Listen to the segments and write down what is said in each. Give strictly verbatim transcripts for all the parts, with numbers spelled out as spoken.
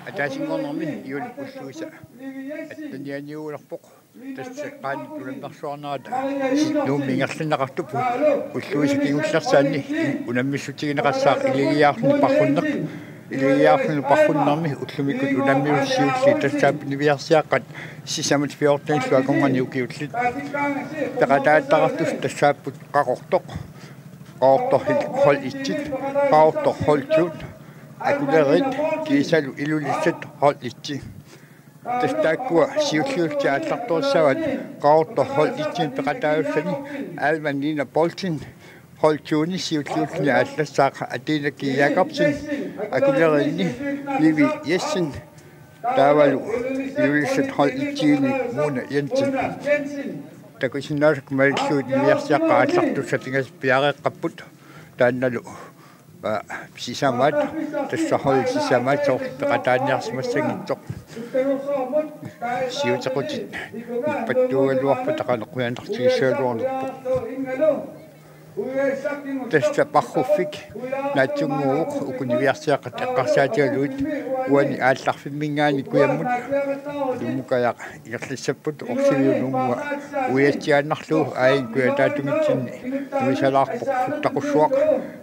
Ataasinngornermi Juulik ulluisa attenianiugulerpoq. Tassa qaanni tunniunnersuarnerata Nuummi ingerlanneqartup ulluisa kingullersaanni unammissutigineqassaaq Iligiaarluni Parrunneq. Iligiaarluni Parrunnermi ullumikkut unammisut siulliit tassaapput niviarsiaqqat sisamat fjortenillu akornanni ukiullit. Peqataattaqartut tassaapput Qaqortoq, Qaqortoq hold et-it, Qaqortoq hold to-t, Akuleriit kiisalu Ilulissat hold et-it. Tassa taakkua siulliullutik aallartorissavaat Qaqortoq hold et-imi peqataasussani Alma Nina Poulsen, hold to-ni siulliulluni aallassaaq Atina G. Jakobsen, Akuleriinni Nivi Jessen, taavalu Ilulissat hold et-imi Mona Jensen. Takusinnaasakka malillugit niviarsiaqqat aallartussat ingasapiareeqqapput taannalu. Aa, sisamaat, tassa hold sisamaat soorlu peqataaniarsimassanngitsoq. Siutequtit nippattuugaluarpata qanoq qujanartigissagaluarnerpoq. Tassa Parruffik naatsunnguuvoq uku niviarsiaqqat eqqarsaatigalugit uani aallarfimminngaanniit kujammut. Nuummukajaq ingerlassapput Orsiviup Nuummua uiatsiaannarlugu aajuna kujataatungitsinni nuisalaarpoq Futtaqussuaq.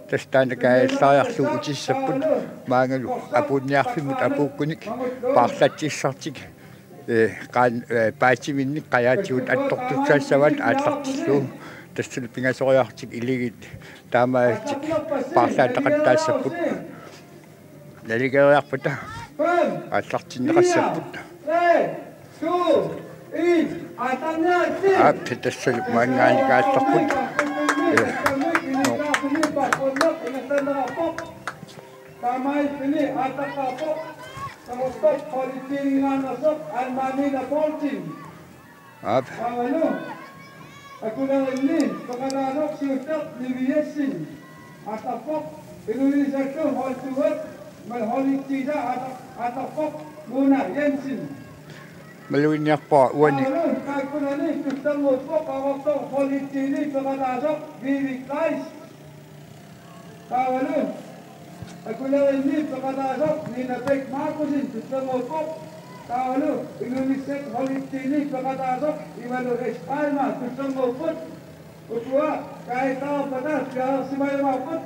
Tassa taanna kaajallariarlugu utissapput maangalu apuunniarfimmut apuukkunik paarlatsissartik, ee, qaan-, ee, paasiminnik qajaatigut attortussaassavaat aallartillugu. Tassalu pingasoriartik Iligiit taamaallatik paarlaataqattaassapput. Naligeriarpata aallartinneqassapput. Aap, tassalu maanngaanniit aallarput. Ee, no. Aap. Akuleriinni peqataasoq siulleq Nivi Jessen. Aallarpoq Ilulissat hold to-t, aamma hold et-iisa aallar-, aallarpoq Mona Jensen. Maluginniarpara uani. Taavalu taakkunani tullinnguuppoq Qaqortoq hold et-imi peqataasoq Vivi Kleist. Taavalu Akuleriinni peqataasoq Nina Bech Markussen tullinnguuppoq. Taavalu Ilulissat hold et-imi peqataasoq Ivalu S. Palma tullinnguupput. Ukua kaajallareerpata piareersimajumaarput.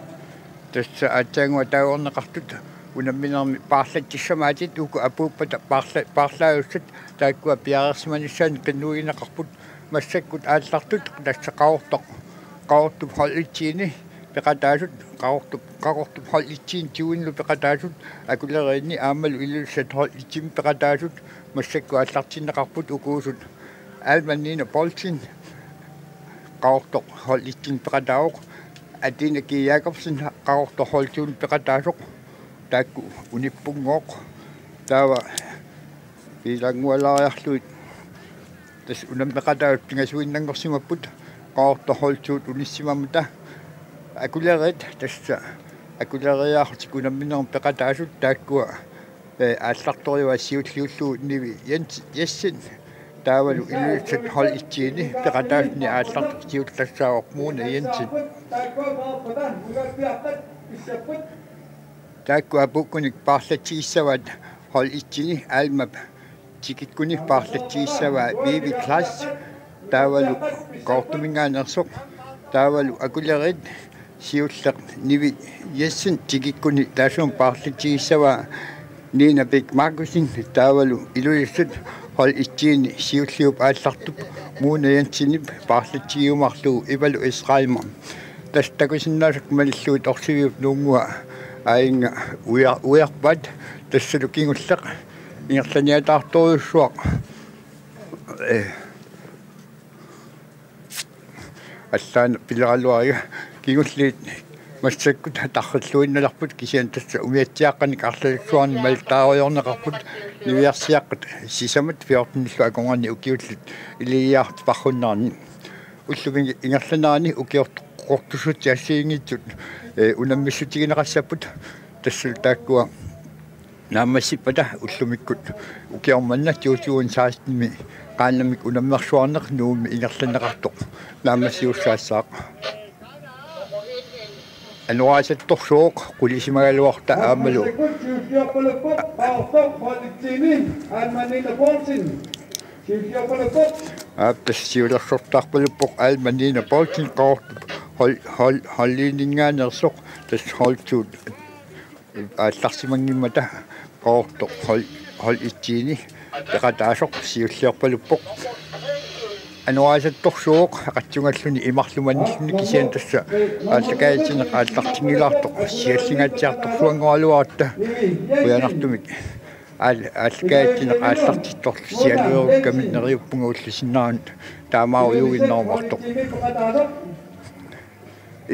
Tassa aatsaannguaq taagorneqartut unamminermi paarlatsissamaatit uku apuuppata paarla-, paarlaajussat taakkua piareersimanissaannik qinnuigineqarput. Massakkut aallartut tassa Qaqortoq, Qaqortup hold et-imi peqataasut, Qaqortup, Qaqortup hold et-imi tyvenilu peqataasut, Akuleriinni aammalu Ilulissat hold et-imi peqataasut massakkut aallartinneqarput ukuusut. Alma Nina Poulsen, Qaqortoq hold et-imi peqataavoq, Atina G. Jakobsen, Qaqortoq hold to-mi peqataasoq, taakku unippunngooq. Taava piilaanngualaariarlugit tassa unammeqataasut pingasuinnanngorsimapput Qaqortoq hold to-t unissimammata. Akuleriit tassa akuleriiaarlutik unamminermi peqataasut taakkua, ee, aallartorivaat siulliullugu Nivi Jens-, Jessen. Taavalu Ilulissat hold et-imi peqataasuni aallartoq siullersaavoq Mona Jensen. Taakku apuukkunik paarlatsigissavaat hold et-imi Almap tikikkuni paarlatsigissavaa Vivi Kleist, taavalu Qaqortuminngaanneersoq, taavalu Akuleriit siulleq Nivi Jessen tikikkuni taassuma paarlatsigissavaa Nina Bech Markussen, taavalu Ilulissat hold et-imi siulliup aallartup Mona Jensenip paarlatsigiumaarlugu Ivalu S. Reimer. Tassa takusinnaasakka malillugit Orsiviup Nuummua aajuna uja-, ujarpaat, tassalu kingulleq ingerlaniataartorujussuaq. Ee, allaana pileraluariga kingulliit massakkut tarrilluinnalerput kisianni tassa umiatsiaaqqanik arlalussuarnik malittaarujoorneqarput niviarsiaqqat sisamat fjortenillu akornanni ukiullit Iligiaartut Parrunnerni. Ullumi ingerlanerani ukiortoq-, qortussutsit assigiinngitsut, ee, unammissutigineqassapput tassalu taakkua naammassippata ullumikkut ukioq manna to tusind seksten-imi qaannamik unammersuarneq Nuummi ingerlanneqartoq naammassisussaassaaq. Anoraatsattorsuuvoq qulisimagaluarutta aammalu. Aap, tassa siulersortarpaluppoq Alma Nina Poulsen Qaqortup hold-, hold-, holdiininngaanneersoq, tassa hold to aallarsimanngimmata Qaqortoq hold-, hold et-iini peqataasoq siulliorpaluppoq. Anoraatsattorsuuvoq qatsunngalluni imarlumanilluni, kisianni tassa aallakaatitsineq aallartinngilaartoq siallingaatsiartorsuanngoraluarutta, qujanartumik aal-, aallakaatitsineq aallartittorlu sialuerukkami neriuppunga ullup sinnerani taamaarujuuginnarumaartoq.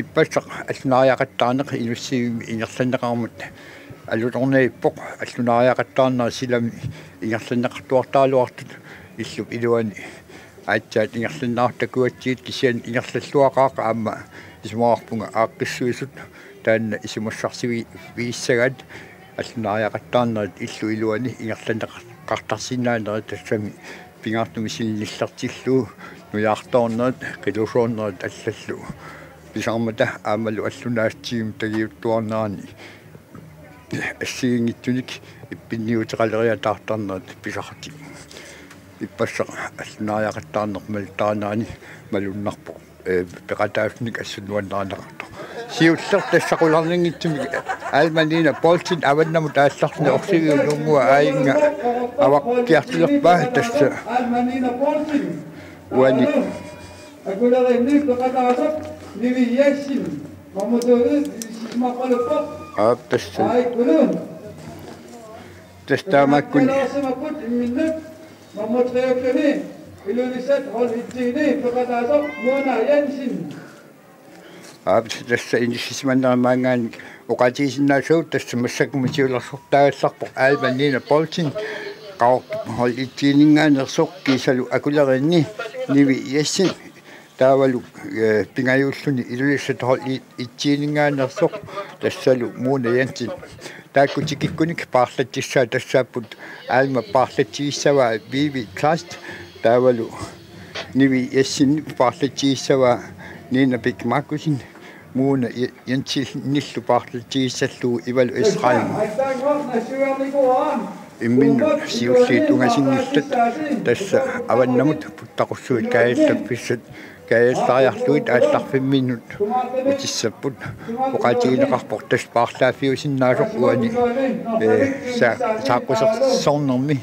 Ippassaq allunaariaqattaarneq Inussivimmi ingerlanneqarmat alutornavippoq. Allunaariaqattaarnerit silami ingerlanneqartuartaraluartut illup iluani aatsaat ingerlanneqartut takugatsigit, kisianni ingerlalluaqaaq aamma isumaqarpunga aaqqissuisut taanna isumassarsivi-, -vigissagaat allunaariaqattaarnerit illup iluani ingerlanneqartarsinnaanerit, tassami pingaartumik silinillertillugu nujaartoornerit, qilusoornerit allallu pisarmata aammalu allunaatsigimut tagiuttuarnerani assigiinngitsunik ippinniuteqaleriataartarnerit pisarlutik. Ippassaq allunaariaqattaarneq maluttarinerani malunnarpoq, ee, peqataasunik assut nuannarineqartoq. Siulleq tassa qularnanngitsumik Alma Nina Poulsen avannamut aallartineq, orsiviup nuunnguaq Aajinnga avakkiartulerpaa, tassa uani. Aap, tassa. Tassa taamaakkuni. Nummer tre-kkani Ilulissat hold et-iini peqataasoq Mona Jensen. Aap, tassa inissisimanerit maanngaanniit oqaatigisinnaassavat. Tassa massakkut siulersortaagallarpoq Alma Nina Poulsen, Qaqortup hold et-iininngaanneersoq, kiisalu akuleriinni Nivi Jensen, taavalu, ee, pingajuulluni Ilulissat hold et-iininngaanneersoq, tassalu Mona Jensen. Taakku tikikkunik paarlatsissaat tassaapput Alma paarlatsigissavaa Vivi Kleist, taavalu Nivi Jensen paarlatsigissavaa Nina Bech Markussen, Mona Je-, Jensenillu paarlatsigissallugu Ivalu Esraim. Imminnut siulliit ungasinngillat, tassa avannamut puttaqussuit kaajallaffissat kaajallariarlugit aallarfimminnut utissapput. Oqaatigineqarpoq tassa paarlaaffiusinnaasoq uani, ee, sa-, saaqqusersornermi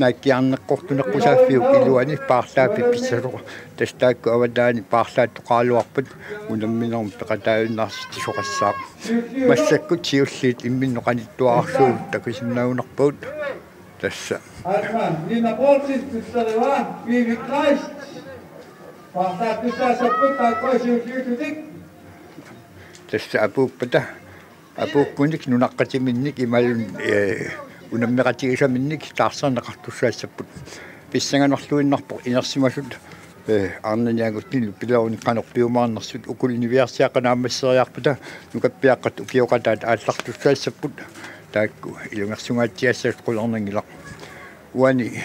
naakkiarneqqortuneqqusaaffiup iluani paarlaaffik pissasoq. Tassa taakku avataani paarlaattoqaraluarpat unamminermi peqataajunnaartitsisoqassaaq. Massakkut siulliit imminnut qanittuararsuugut takusinnaagunarpagut. Tassa. Alma Nina Poulsen, Tusseriva, Vivi Kleist. Paarlaattussaassapput taakkua siulliullutik. Tassa apuuppata, apuukkunik nunaqqatiminnik imaluunniit, ee, unammeqatigisaminnik taarserneqartussaassapput. Pissanganarluinnarpoq inersimasut, ee, arnani angutini pileruni qanoq piumaarnersut. Ukulu niviarsiaqqat naammasseriarpata nukappiaqqat ukioqataat aallartussaassapput. Taakku ilungersungaatsiassasut qularnanngilaq. Uani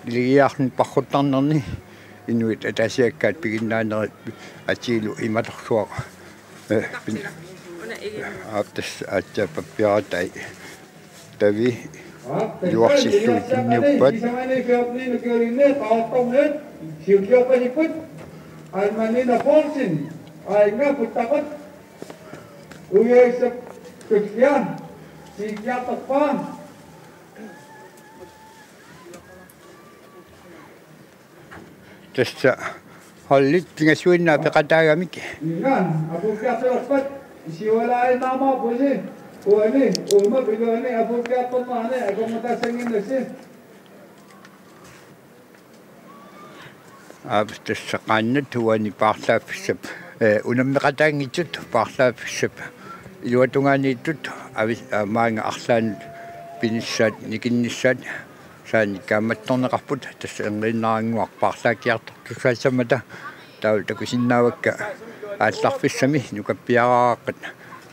iligiaarluni parruttarnerni inuit ataasiakkaat piginnaanerat atiilu imatorsuaq. Ee, pin-, aap, tassa aatsaat pappiaratai. Tavi iluarsillugu tunniuppaat. Alma Nina Poulsen, Aajinnga puttaqut, uiassap tullia, siikkiartorpaa. Tassa holdit pingasuinnaat peqataagamik. Inga, apuukkiartulerpat, siualaainnarmaarpusi, uani, uuma piluani apuukkiartornerani akornutassannginnassi. Aap, tassa qaannat uani paarlaaffissap, ee, unammeqataanngitsut paarlaaffissap iluatungaaniittut avis-, aa, maanga arlaannut pinissaat nikinnissaat saannik kaammattorneqarput, tassa erngiinnarannguaq paarlaakkiartortussaassammata. Taava takusinnaavakka aallarfissami nukappiaraaqqat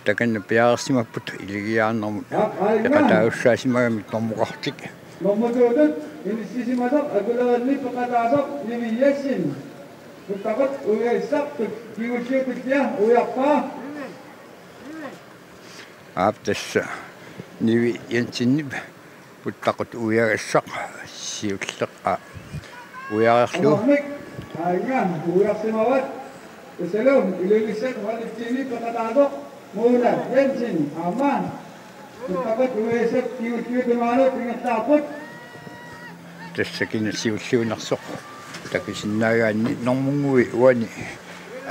takanna piareersimapput iligiaarnermut peqataasussaasimagami tormoqartik. Nummer to-tut inissisimasoq akuleriinni peqataasoq Nivi Jensen. Puttaqut uiassartut kingulliutut kia uiarpaa. Aap, tassa Nivi Jensenip puttaqut uiagassaq siulleq uiarlu. Aamma, aajuna, uiarsimavat. Tassalu Ilulissat holdimi peqataasoq Mona Jensen, aamma puttaqut uiagassaq siulliup tungaanut ingerlaarput. Tassa kina siulliunersoq takusinnaagaanni normunnguit uani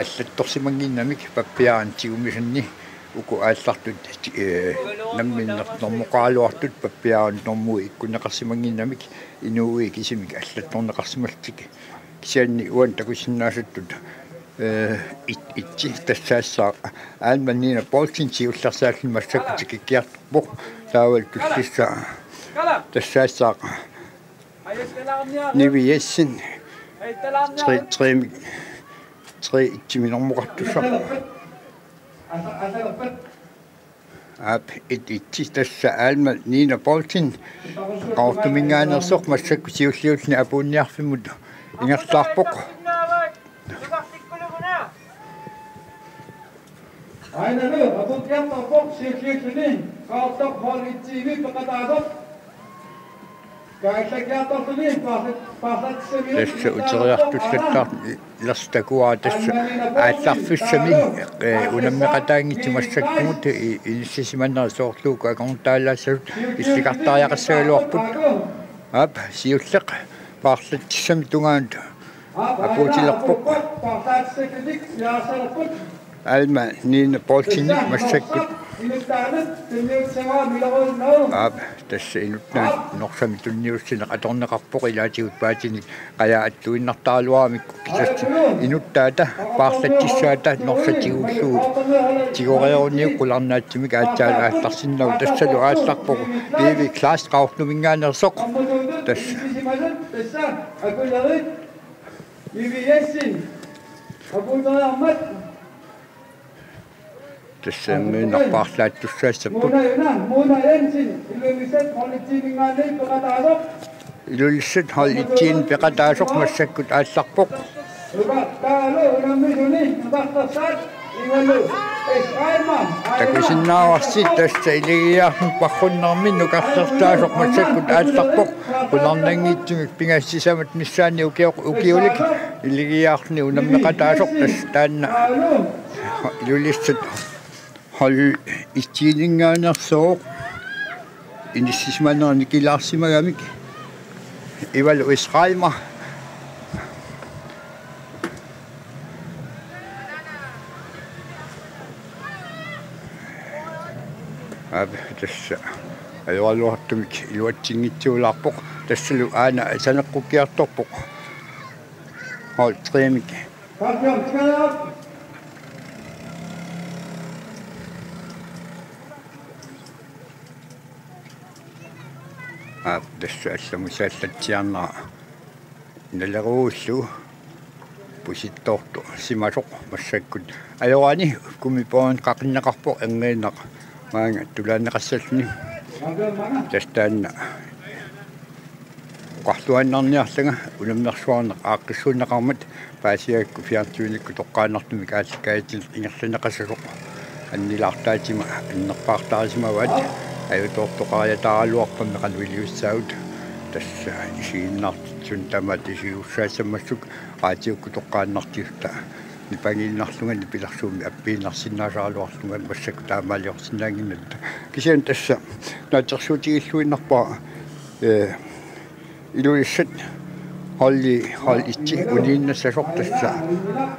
allattorsimannginnamik pappiarani tigumisunni uku aallartut, eh, namminneq normuqaraluartut pappiarani normuit ikkunneqarsimannginnamik inuuiit kisimik allattorneqarsimallutik. Kisianni uani takusinnaasattut, eh, et-, etsi tassaassaaq Alma Nina Poulsen siullersaalluni massakkut tikikkiartorpoq, taavalu tullissaa tassaassaaq Nivi Jensen, tre, tre, tre etsimik normukartussaq. Aap, et etsi tassa Alma Nina Poulsen Qaqortuminngaanneersoq massakkut siulliulluni apuunniarfimmut ingerlaarpoq. Aajuna apuukkiartorpoq siulliulluni Qaqortoq hold etimi peqataasoq. Tassa uteriartullattaarneq ilersitakua tassa aallarfissami, eh, unammeqataanngitsoq massakkumut i-, inissisimanerit soorlu akornutaalaassasut illikartariaqassagaluarput. Aap, siulleq paarlatsissami tungaanut apuutilerpoq. Alma Nina Poulsenip massakkut. Aap, tassa inuttaanut Norsamik tunniussineq atorneqarpoq ilaatigut paatinik qajaq attuinnartaraluaramikku, kisianni inuttaata paarlatsissaata Norsaq tigullugu tigoreeruniuk qularnaatsumik aatsaat aallarsinnagu. Tassalu aallarpoq P V Klaas Qaqortuminngaanneersoq. Tassa. Tassa immiinnaq paarlaattussaassapput. Ilulissat hold etimi peqataasoq massakkut aallarpoq. Takusinnaavarsi tassa Iligiiaarnut paarrunnermi nukarlersaasoq massakkut aallarpoq. Qularnanngitsumik pingasut sisamat missaanni ukioq-, ukiulik Iligiiaarnut unammeqataasoq, tassa taanna Ilulissat hold etiminngaanneersoq inissisimanerit nikilaarsimagamik Ivalu Israelma. Aap, tassa ajoraluartumik iluatsinngitsuulaarpoq, tassalu aana saneqqukkiartorpoq hold tremik. Aap, tassa allamut saallatsiarnera naleruullu pusittoortoq simasoq massakkut ajorani kumipoorin qaqinneqarpoq, erniinnaq maanga tulaanneqassalluni. Tassa taanna oqarluinnarniarlanga unammersuarneq aaqqissuunneqarmat paasigakku fjernsynikkut toqqaannartumik aallakaatitsineq ingerlanneqassasoq annilaartaatima annerpaartarisimavaat, ajutoortoqariataaraluarpammi qanoq iliussaagut. Tassa isiginnaartitsisut tamaat isigiussaassamassuk raatiukkut toqqaannartigut nipangiinnarlunga nipilersuummi appiinnarsinnaasaraluarlunga massakkut taamaaliorsinnaannginnami. Kisianni tassa naatsorsuutigilluinnarpara, eh, Ilulissat holdi, hold etsi uniinnassasoq, tassa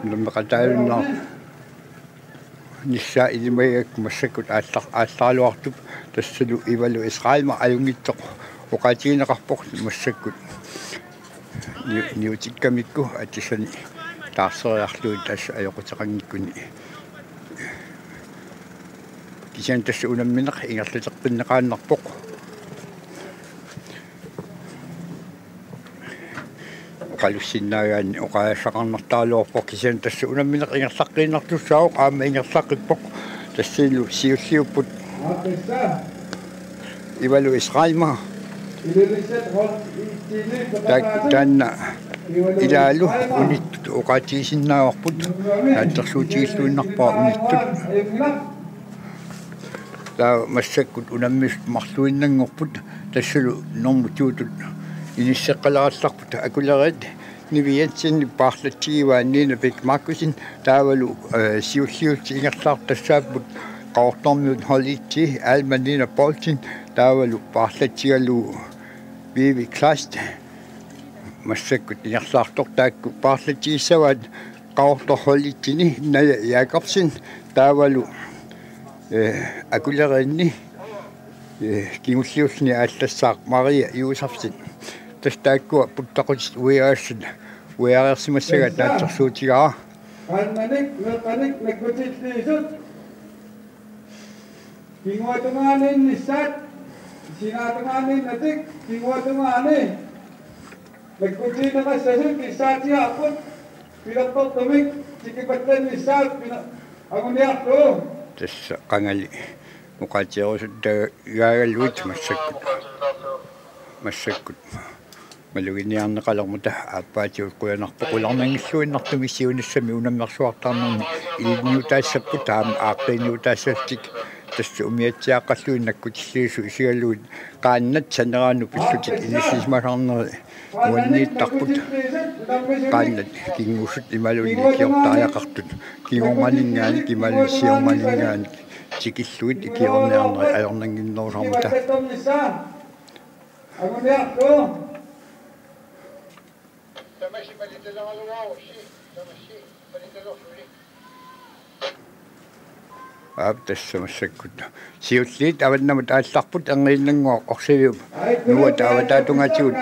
unammeqataajunnaarnissaa ilimagigakku massakkut aallar-, aallaraluartup, tassalu Ivalu Israelma ajunngitsoq oqaatigineqarpoq massakkut ni-, niutikkamikku atisani taarseriarlugit tassa ajoquteqanngikkuni. Kisianni tassa unammineq ingerlateqqinneqaannarpoq. Oqalussinnaagaanni oqaaseqarnartaraluarpoq, kisianni tassa unammineq ingerlaqqiinnartussaavoq, aamma ingerlaqqippoq. Tassalu siulliupput Ivalu Israelma. Taak-, taanna ilaalu unittut oqaatigisinnaavarput, naatsorsuutigilluinnarpara unittut. Taava massakkut unammisut marluinnanngorput, tassalu normu to-tut inisseqqalerallarput. Akuleriit Nivi Jensen paarlatsigivaa Nina Bech Markussen, taavalu, eh, siulliullutik ingerlaartut tassaapput Qaqortormiut hold et-i Alma Nina Poulsen, taavalu paarlatsigalugu Vivi Kleist. Massakkut ingerlaartoq taakku paarlatsigissavaat Qaqortoq hold et-ini Naja Jakobsen, taavalu, eh, Akuleriinni, eh, kingulliulluni aallassaaq Maria Josefsen. Tassa taakkua puttaqutit uiagassat uiareersimassagaat naatsorsuutigaara. Qannanik, meeqqanik nakkutilliisut. Kinguatungaaniinnissaat, sinaatungaaniinnatik, kinguatungaani. Nakkutiinneqassasut kissaatigaarput, pilertortumik, tikipallannissaat, pina-, anguniarlugu. Tassa qangali oqaatigerusuttaa-, -gaagalugit massakkut. Massakkut. Maluginiarneqalermata aappaatigut qujanarpoq qularnanngilluinnartumik siunissami unammersuartarnermi ilinniutaassapput taama aaqqiiniutaassallutik, tassa umiatsiaaqqallugit nakkutilliisut isigalugit qaannat saneraanut pillutik inissisimasarneri uanniittarput, qaannat kingussut imaluunniit ikiortariaqartut kingornaninngaanniit imaluunniit siornaninngaanniit tikillugit ikiorniarnerit ajornannginnerusarmata. Anguniarlugu. Aap, tassa massakkut. Siulliit avannamut aallarput, erniinnannguaq orsiviup nuuata avataatungaatigut.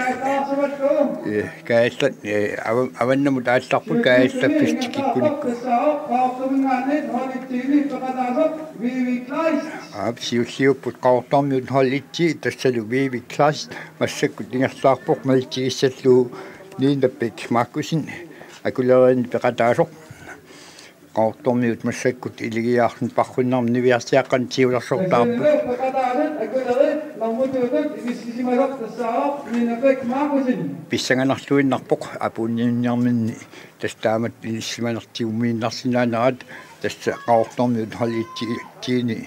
Eh, kaajalla-, eh, ava-, avannamut aallarput kaajallaffissat tikikkunikku. Aap, siulliupput Qaqortormiut hold et-i, tassalu Vivi Kleist massakkut ingerlaarpoq malitsigissallugu Nina Bech Markussen, Akuleriinni peqataasoq. Qaqortormiut massakkut Iligiaarnut Parrunnermik niviarsiaqqanut siulersortaarput. Pissanganarluinnarpoq apuunniunniarminni, tassa taamatut inissisimanertik umiinnarsinnaanerat, tassa Qaqortormiut hold et-iini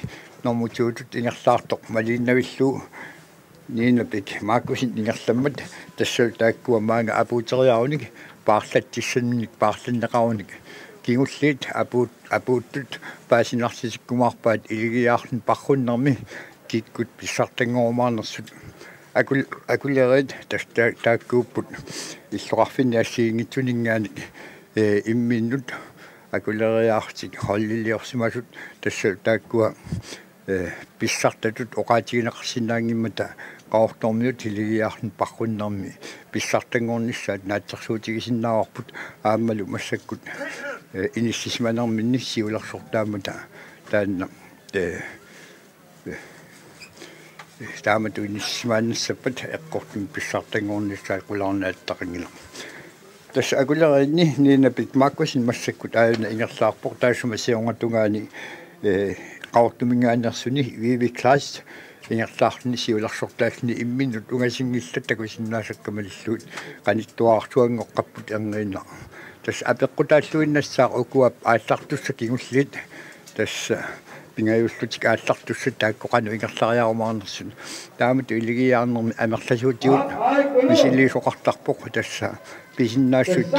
normu to-tut ingerlaartoq maliinnavillugu Nina Bech Markussen ingerlammat, tassalu taakkua maanga apuuteriarunik paarlatsissannik paarlanneqarunik kingulliit apuut-, apuuttut paasinarsisikkumaarpaat Iligiaarnut Parrunnermi kikkut pissartanngorumaarnersut. Akul-, Akuleriit tassa ta-, taakkuupput illoqarfinni assigiinngitsuninngaanniit, eh, imminnut Akuleriaartik holdiliorsimasut, tassa taakkua eh, pissartatut oqaatigineqarsinnaanngimmata Qaqortormiut Iligiaarnut Parrunnermi pissartanngornissaat naatsorsuutigisinnaavarput aammalu massakkut, eh, inissisimanerminni siulersortaammata taanna, eh, eh, taamatut inissisimaannassappat eqqortumik pissartanngornissaat qularnaattaqanngilaq. Tassa Akuleriinni Nina Bech Markussen massakkut aajuna ingerlaarpoq, taassuma siornatungaani, eh, Qaqortuminngaanneersuni Vivi Kleist ingerlaarluni siulersortaalluni imminnut ungasinngillat takusinnaasakka malillugit qanittuararsuanngoqqapput erniinnaq. Tassa apeqqutaalluinnassaaq ukua aallartussat kingulliit. Tassa pingajullutik aallartussat taakku qanoq ingerlariarumaarnersut. Taamatut Iligiaarnermi amerlasuutigut misiliisoqartarpoq, tassa pisinnaassutsit.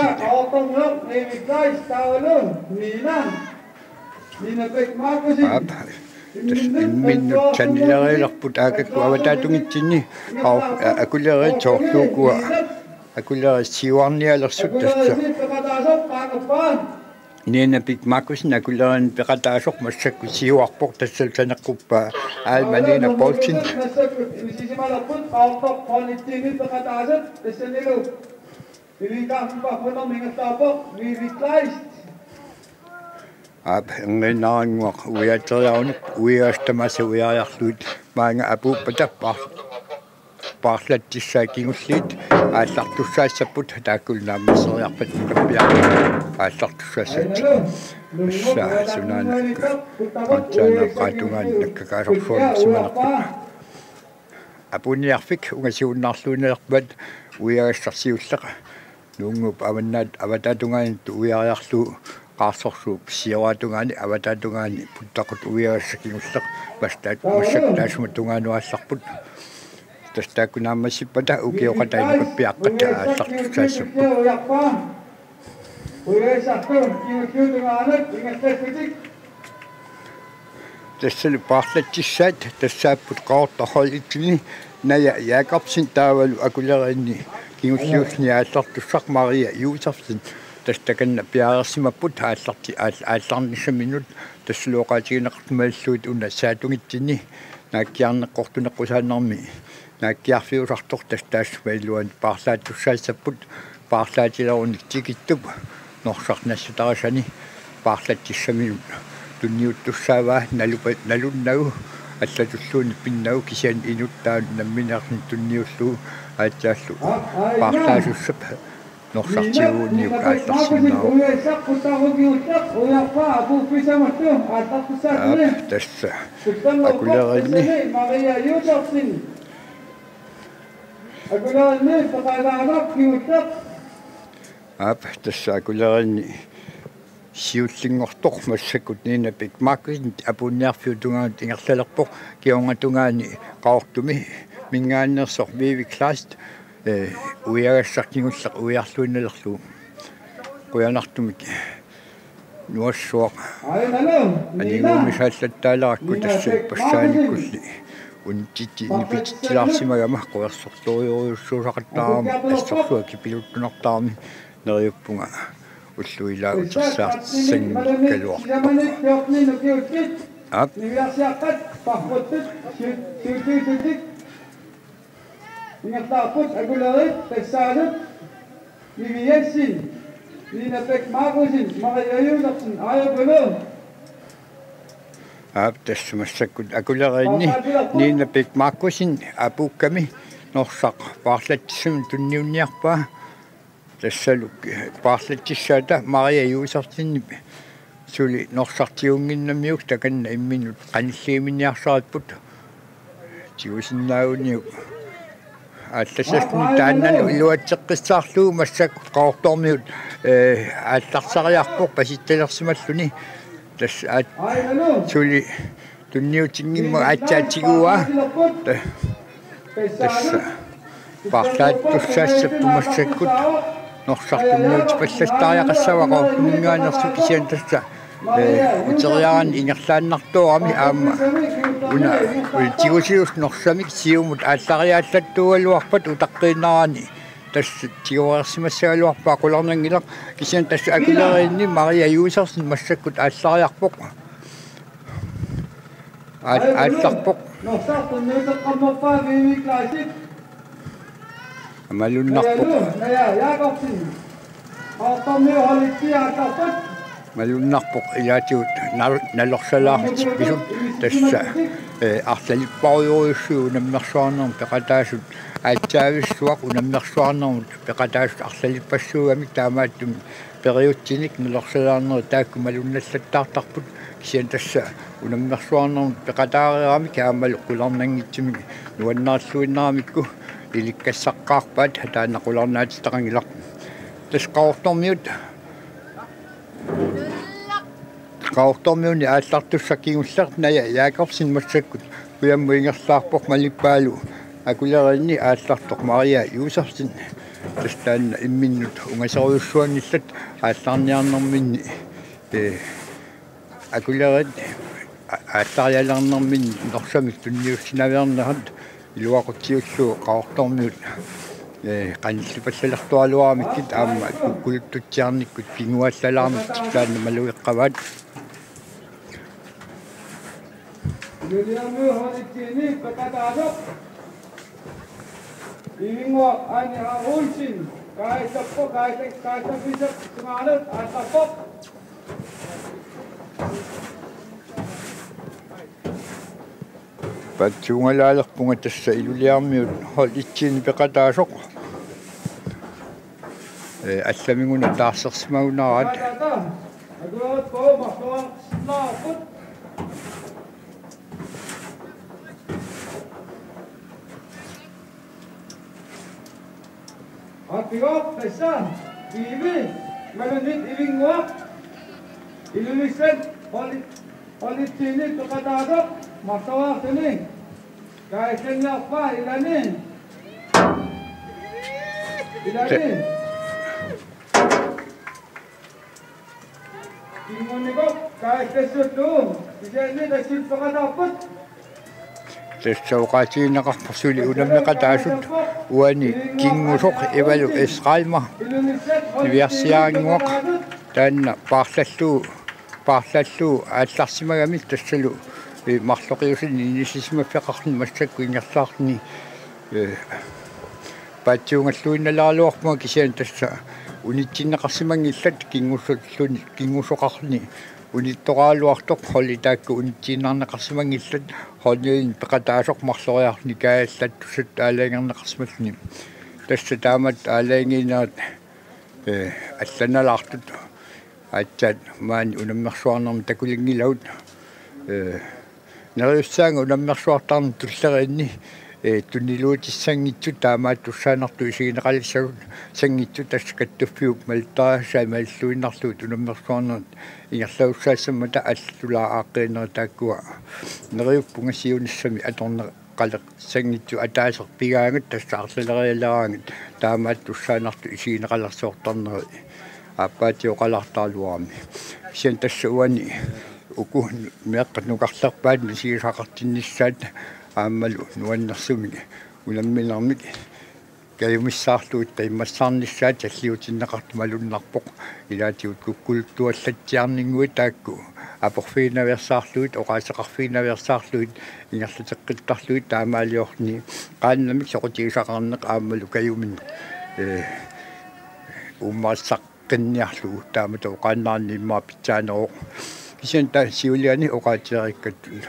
Aap. Tassa imminnut sanileriilerput aakakku avataatungitsinni. Aap, a-, Akuleriit soorlu ukua. Akuleriit siuarnialersut tassa. Nina Bech Markussen Akuleriinni peqataasoq massakkut siuarpoq, tassalu saneqquppaa Alma Nina Poulsen. Aap, erniinnarannguaq uiaateriarunik uiagasat tamaasa uiariarlugit maanga apuuppata paar-, paarlatsissaat kingulliit aallartussaassapput, taakkulu naammasseriarpat nukappiaq aallartussaassat. Tassa sunaana qansaana qaatungaani nakkakaasorsuarsimanerput. Apuunniarfik ungasigunnaarluinnarpat uiagassarsiulleq Nuunnguup avannaata avataatungaaniittut uiariarlugu Qaarsorsuup sioratungaani, avataatungaani, puttaqut uiagassaq kingulleq, massakkut taassuma tungaanut aallarput. Tassa taakku naammassippata ukioqatai nukappiaqqat aallartussaassapput. Tassalu paarlatissaat tassaapput Qaqortoq holditsinni Naja Jakobsen taavalu akuleriinni kingulliulluni aallartussaq Maria Josefsen. Tassa takanna piareersimapput aallarti-, aal-, aallarnissaminut, tassalu oqaatigineqartut malillugit una saatungitsinni naakkiarneqqortuneqqusaannarmi naakkiarfiusartoq, tassa taassuma iluani paarlaattussaassapput, paarlaatilerunik tikittup Norsaq nassutarisani paarlatissaminut tunniuttussaavaa nalupa-, nalunnagu allatulluunniit pinnagu, kisianni inuttaaq nammineerluni tunniullugu aatsaallu paarlaasussap Norsaq tiguuniuk aallarsinnaavoq. Aap, tassa akuleriinni. Aap, tassa akuleriinni siullinngortoq massakkut Nina Bech Markussen apuunniarfiup tungaanut ingerlalerpoq, kingornatungaani Qaqortumi mingaanneersoq Vivi Kleist, ee, uiagassaq kingulleq uiarluinnalerlugu. Qujanartumik nuassuaq aniguumisaallattaalerakku, tassa ippassaaniikkulli unitsitsi nipititsilaarsimagama quersortoorujussuusaqattaarama assorsuaq kipiluttunartarami neriuppunga ullut ilaat utersaartissanngikkaluartoq. Aap. Ingerlaarput akulerit tassaalu Vivi Jensen, Nina Bech Markussen, Maria Josefsen, Aaja Polo. Aap, tassa massakkut akuleriinni Nina Bech Markussen apuukkami Norsaq paarlatissamik tunniunniarpaa. Tassalu paarlatissaata Maria Josefsenip suli Norsaq tigunnginnamiuk takanna imminnut qanilliiminniarsaripput. Tigusinnaaguniuk aallassassani taannalu iluatseqqissaarlugu massakkut Qaqortormiut, ee, aallarsariarpoq pasitsalersimalluni. Tassa aat-, suli tunniutinngimmat aatsaat tiguaa. Ta-, tassa paarlaattussaassapput massakkut Norsaq tunniutipallattariaqassavaa Qaqortuminngaanneersoq, kisianni tassa, ee, uteriaraanni ingerlaannartoorami aamma una tigusiusoq Norsamik siumut aallariaallattuugaluarpat utaqqiinnaraanni tassa tiguareersimassagaluarpaa qularnanngilaq, kisianni tassa akuleriinni Maria Josefsen massakkut aallariarpoq. Aal-, aallarpoq. Malunnarpoq. Malunnarpoq ilaatigut nal-, nalorsalaartippisut tassa, ee, arlalippassuarujussuit unammersuarnermut peqataasut, aatsaavissuaq unammersuarnermut peqataasut arlalippassuugamik, taamaattumik periutsinik nalorsalaarnerit taakku malunnallattaartarput, kisianni tassa unammersuarnermut peqataareeramik aammalu qularnanngitsumik nuannarilluinnaramikku ilikkassarpaat, taanna qularnaatitaqanngilaq. Tassa Qaqortormiut, Qaqortormiuni aallartussaq kingulleq Naja Jakobsen massakkut kujammut ingerlaarpoq, malippaalu akuleriinni aallartoq Maria Josefsen. Tassa taanna imminnut ungasorujussuanngillat aallarniarnerminni, ee, akuleriit a-, aallarialernerminni Norsamik tunniussinaveernerat iluaqutsiullugu Qaqortormiut, ee, qanillipallalertuaraluaramikkit aamma kukkuluttutsiarnikkut kinguaallalaarnikkut taanna malugeqqavaat. Ivinnguaq Anja Olsen, Kaaja Tappo, Kaaja, Kaaja Fischer, tungaanut aallarpoq. Patsuungalaalerpunga tassa Ilulissarmiut hold et-inik peqataasoq. Ee, allamik una taarsersimagunaraat. Apigoq tassa Piivi, malunnit Ivinnguaq. Ilulissat hold-, holdit tiinit peqataasoq marloriarluni. Kaajallanniarpaa ilani. Ilani. Kingunnikoq kaajallassullugu. Kisianni tassa peqataarput. Tassa oqaatigineqarpoq suli unammeqataasut uani Kingusoq Ivalu S. Reimer niviarsiaraannguaq taanna paarlallugu, paarlallugu aallarsimagami tassalu, eh, marloqiusanik inissisimaffeqarluni massakkut ingerlaarluni, eh, paatsiugalluinnalaaraluarpunga kisianni tassa unitsinneqarsimanngillat Kingusoqarluni, Kingusoqarluni unittoraluartoq holdit taakku unitsiinnarneqarsimanngillat holdit peqataasoq marloriarluni kaajallattussatut aalajangerneqarsimalluni. Tassa taamatut aalajangiinerat, eh, allannalaartut aatsaat maani unammersuarnermi takulinngilagut, eh, neriussaanga unammersuartarneq tulleriinni, eh, tuniluutissanngitsut taamaattussaanartut isigineqalerussanngitsut tassa kattuffiup malittariaassai malilluinnarlugu unammersuarnerit ingerlagussaassammata allatulaaq aaqqiinerit taakkua neriuppunga siunissami atorneqalerussanngitsut ataaseq pigaangat tassa arlalerialeraangat taamaattussaanartut isigineqalersortarneri aappaatigoqalaartaraluarami. Kisianni tassa uani uku meeqqat nukarlerpaat misigisaqartinnissaat aammalu nuannersumik unamminermik kajumissaarlugit taimmassaarnissaat talliutinneqartut malunnarpoq. Ilaatigut kukkuluttuallatsiarninnguit taakku aporfiginaveersaarlugit, oqaaseqarfiginaveersaarlugit, ingerlateqqittarlugit taamaaliorluni qaannamik soqutigisaqarneq aammalu kajuminneq, eh, uummarissaq qinniarlugu taamatut oqaannarneq immaqa pitsaaneroq. Kisianni taava siuliani oqaatigereerakku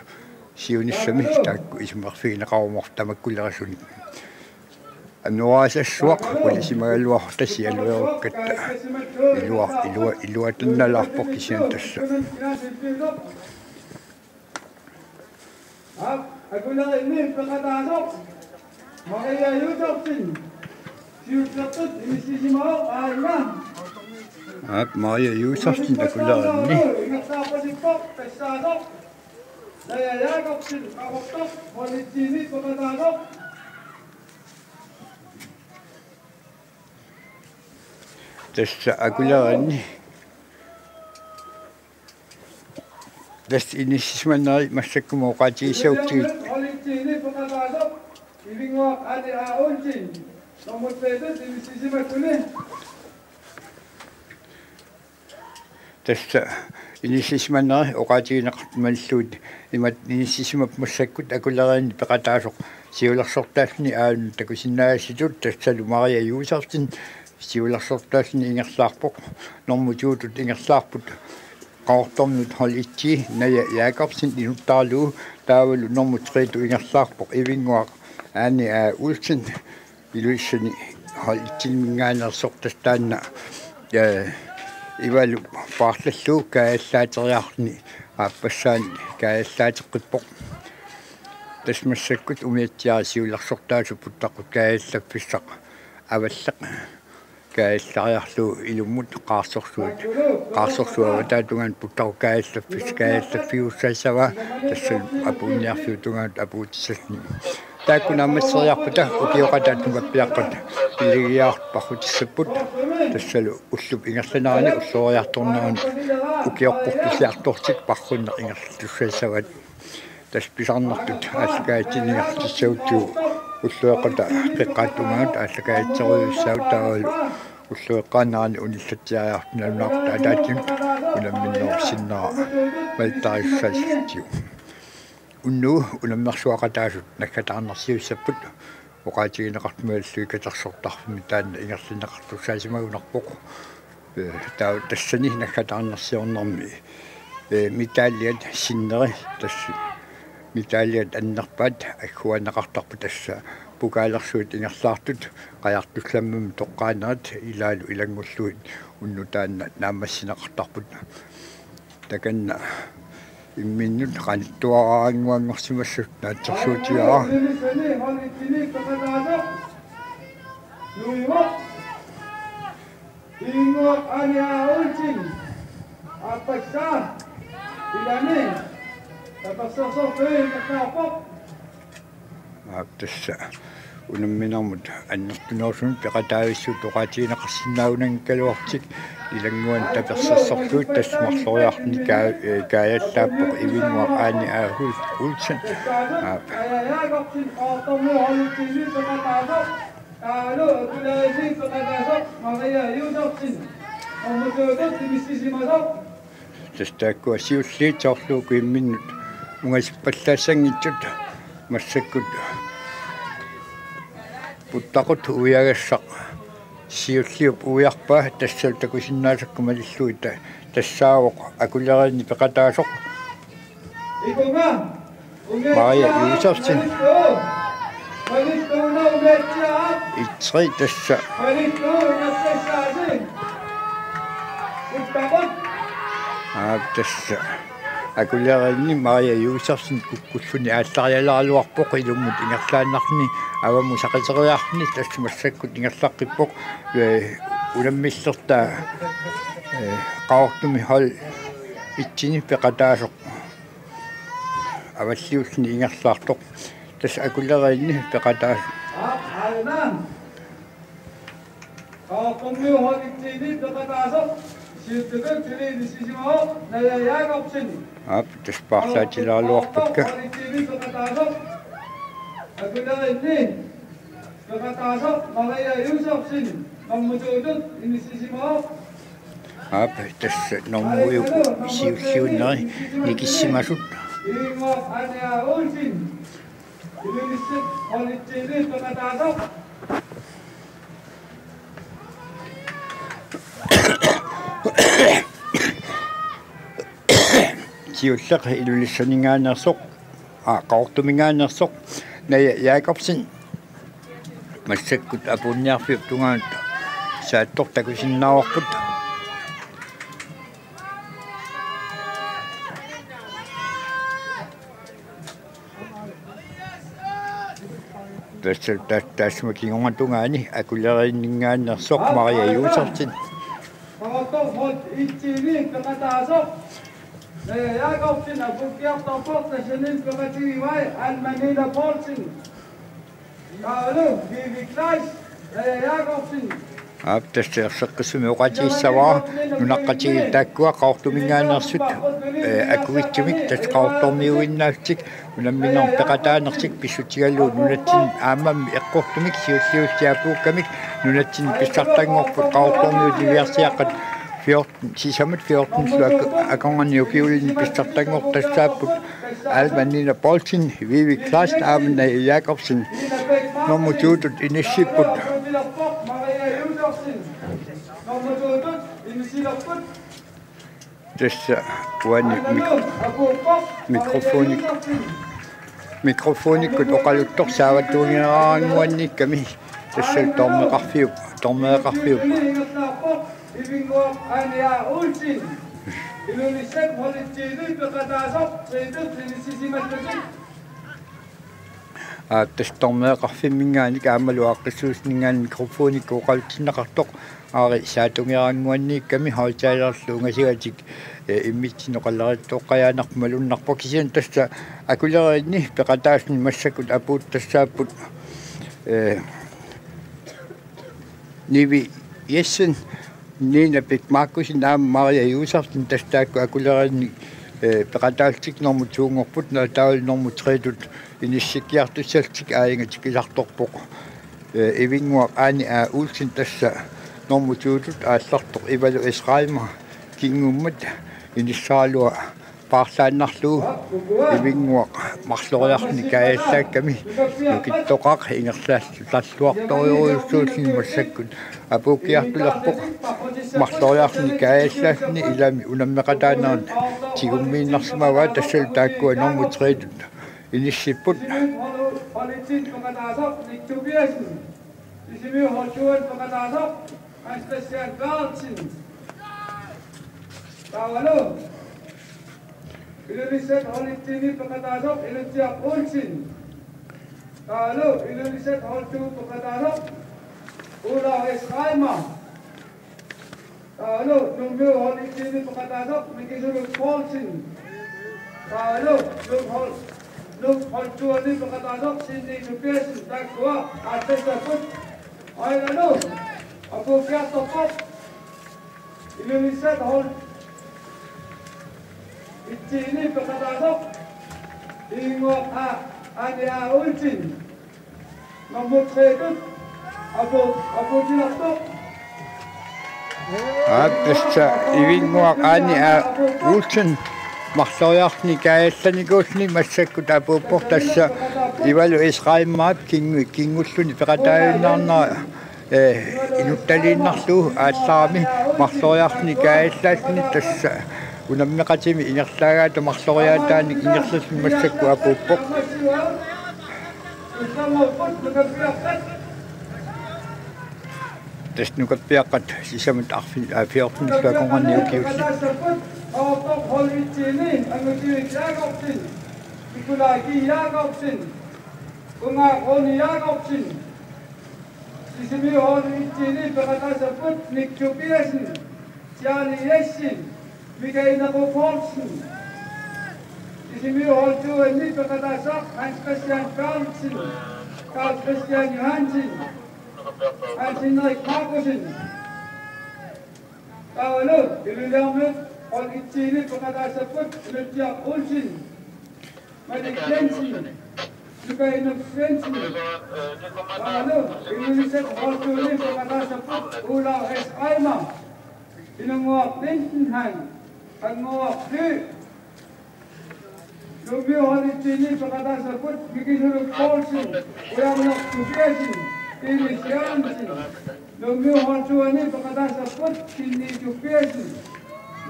siunissami taakku isummerfigineqarumaarput tamakkulerisunik. Anoraassassuaq qulisimagaluarutta sialuerukkatta ilua-, ilua-, iluatannalaarpoq kisianni tassa. Aap, akulerinni peqataasoq Maria Josefsen. Siutsertut inissisimavoq aajuna. Aap, Maria Josefsen akulerinni. Ingerlaarpasippoq tassaasoq Naja Jakobsen Qaqortoq, holdit tiinit peqataasoq. Tassa akulerinni. Tassa inissisimaneri massakkut oqaatigissagutsigit. Tassa inissisimaneri oqaatigineqartut malillugit imatut inissisimapput massakkut akulerinni peqataasoq siulersortaalluni aajuna takusinnaagassitut tassalu Maria Josefsen siulersortaalluni ingerlaarpoq. Normu to-tut ingerlaarput Qaqortormiut hold et-i Naja Jakobsen inuttaralugu taavalu normu tre-tut ingerlaarpoq Ivinnguaq Ane A. Olsen Ilulissani hold et-iminngaanneersoq tassa taanna, eh, Ivalu paarlallugu kaajallaateriarluni aappassaani kaajallaateqqippoq. Tassa massakkut umiatsiaat siulersortaasup puttaqut kaajallaffissaq Avalleq kaajallariarlugu ilummut qaarsorsuit, qaarsorsuit avataatungaanut puttaqut kaajallaffis-, kaajallaffigissavaa tassa apuunniarfiup tungaanut apuutissalluni. Taakku naammasseriarpata ukioqataat nunappiaqqat Killiliaartut parrutissapput tassalu ullup ingerlanerani ulloriartornerani ukioqqortusiartortik parrunneq ingerlatussassavaat. Tassa pisarnertut aallakaatitsinniartussagutsigu ulloqeqqata qeqqata tungaanut aallakaatitserujussuussaaq taavalu ulloqeqqaannerani unillatsiariartunalunaarput ataatsimut unamminnerup sinnera malittarisussaassagutsigu. Unnugu unammersuaqataasut naggataarnersiussapput oqaatigineqartut malillugit katersortarfimmi taanna ingerlanneqartussaasimagunarpoq. Eh, taava tassani naggataarnersiornermi, eh, medaljet sinneri tassa medaljet annerpaat agguaanneqartarput tassa pokaalersuit ingerlaartut Qajartussammimut toqqaanerat ilaalu ilanngullugit unnuk taanna naammassineqartarput. Takanna imminnut qanittuaraannguanngorsimassasut naatsorsuutigaara. Ivinnguaq Ane A. Olsen. Aappassaa ilami tapersersortui ingerlaarpoq. Aap, tassa unamminermut annertunerusumik peqataavissuit oqaatigineqarsinnaanngikkaluarlutik ilannguani tapersersorlugu tassa marloriarluni kaa-, ee, kaajallaappoq Ivinnguaq Aani A. Olsen. Aap. Aja Jakobsen, Qaqortormiut holdimi peqataasoq. Taavalu akulerigit peqataasoq Maria Josefsen. Nummer to-tut inissisimasoq. Tassa taakkua siulliit soorlu ukioq imminnut ungasippallaassanngitsut massakkut puttaqut uiagassaq siulliup uiarpaa tassalu takusinnaasakka malillugit tassaavoq akulerini peqataasoq. Ikunga. Maria Josefsen. Itri tassa. Aap, tassa. Akulerini Maria Josefsen kukkulluni aallarialaaraluarpoq ilummut ingerlaannarluni avammut saqiteriarluni tassa massakkut ingerlaqqippoq, ee, unammillertaa, ee, Qaqortumi hold et-imi peqataasoq. Avalliulluni ingerlaartoq. Tassa akulerini peqataasoq. Qaqortormiut hold et-imi peqataasoq. Siulliup inissisimasoq Naja Jakobsen. Aap, tassa paarlaatilaaraluarpakka. Hold et-imi peqataasoq. Akulerini peqataasoq Maria Josefsen. Nummer to-tut inissisimasoq. Aap, tassa normuiup siulliunneri nikissimasut. Siulleq Ilulissaninngaanneersoq, aa, Qaqortuminngaanneersoq, Naja Jakobsen. Massakkut apuunniarfiup tungaanut saattoq takusinnaavarput. Tassa ta-, taassuma kingorna tungaani akulerininngaanneersoq Maria Josefsen. Qaqortoq hold et-imi peqataasoq Naja Jakobsen apuukkiartorpoq, tassani peqatigivai Alma Nina Poulsen. Taavalu Vivi Kleist, Naja Jakobsen. Aap, tassa erseqqissumik oqaatigissavara nunaqqatigiit taakkua Qaqortuminngaanneersut, ee, akuitsumik tassa Qaqortormiuinnaatsik unamminermut peqataanersut pissutigalugu nunatsinni aammami eqqortumik siulliullutik apuukkamik nunatsinni pissartanngorput Qaqortormiut niviarsiaqqat fjorten, sisamat fjorten ak-, akornanni ukiulinni pissartanngortassaapput Alma Nina Poulsen, Vivi Kleist aamma Naja Jakobsen. Normu to-tut inissipput. Tassa uani mik-, mikrofonik-, mikrofonikkut oqaluttoq saavatuuginnaraannguanniikkami. Tassa dommeqarfiup, dommeqarfiup. Ivinnguaq Anja Olsen. Ilulissat hold et-imi peqataasoq, siitut inissisimallutik. Aa, tassa dommeqarfimminngaanniit aammalu aaqqissuussininngaanniit mikrofonikkut oqalutsinneqartoq. Aari saatungeraannguanniikkami højttalerlu ungasigatik, ee, immitsinnut oqaleriittoqqajaannarpoq malunnarpoq kisianni tassa akulerini peqataasuni massakkut apuuttassaapput, ee, Nivi Jessen, Nina Bech Markussen aamma Maria Josefsen tassa taakku akulerini, ee, peqataallutik normu to-nngorput, taavalu normu tre-tut inissikkiartussallutik aajuna tikisartorpoq, ee, Ivinnguaq Anja A. Olsen tassa normu to-tut aallartoq Ivalu S. Reimer kingummat inissaraluaq paarlaannarlugu Ivinnguaq marloriarluni kaajallaakkami nukittoqaq ingerlalluartorujussuulluni massakkut apuukkiartulerpoq marloriarluni kaajallaalluni ilami unammeqataanerit tigummiinnarsimavaat tassalu taakkua normu tre-tut inissipput. Isimiut hold to-anni peqataasoq Hans Christian Carlsen. Taavalu Ilulissat hold et-imi peqataasoq Ilutsiaq Olsen. Taavalu Ilulissat hold two peqataasoq Olav S. Reimer. Aalo, Nuummiut hold et-imi peqataasaq Mikisuluk Poulsen. Aalo, Nuuk hold, Nuuk hold to-mi peqataasaq Sinni Tobiassen, taakkua aallassapput. Aalo, apuukkiartorpoq. Ilulissat hold et-imi peqataasaq Ivinnguaq A. Aani A. Olsen. Nummer tre-tut apu-, apuutilerpoq. Aap, tassa Ivinnguaq Aani A. Olsen marloriarluni kaajallanikuulluni massakkut apuuppoq, tassa Ivalu S. Reimer kingu-, kingulluni peqataajunnaarnera, eh, inuttaliinnarlugu aallarami marloriarluni kaajallaalluni, tassa unammeqatimi ingerlaagaata marloriaataanik ingerlalluni massakkut apuuppoq. Tassa nukappiaqqat sisamat arfi-, aa, fjorten akunngani ukiullit. Hold et-imi Angutivik Jakobsen, Nikolaj G. Jakobsen, Unga Rune Jakobsen. Sisimiut hold et-imi peqataassapput Nick Tobiassen, Charlie Jessen, Mikael Nako Poulsen. Sisimiut hold to-mi peqataassapput Hans Christian Carlsen, Carl Christian Johansen, Hans Henrik Markussen. Taavalu Ilulissarmiut hold et-imi peqataassapput Ilulissat Olsen, Malik Jensen, Luka Inuk Svendsen. Taavalu Ilulissat hold to-mi peqataassapput Olav S. Reimer, Inunnguaq Lindenhang, Annguaq Fly. Nuummiut hold et-imi peqataassapput Mikisuluk Poulsen, Ujamlaq Tobiassen, Dennis Jørgensen. Nuummiut hold to-mi peqataassapput Sinni Tobiassen,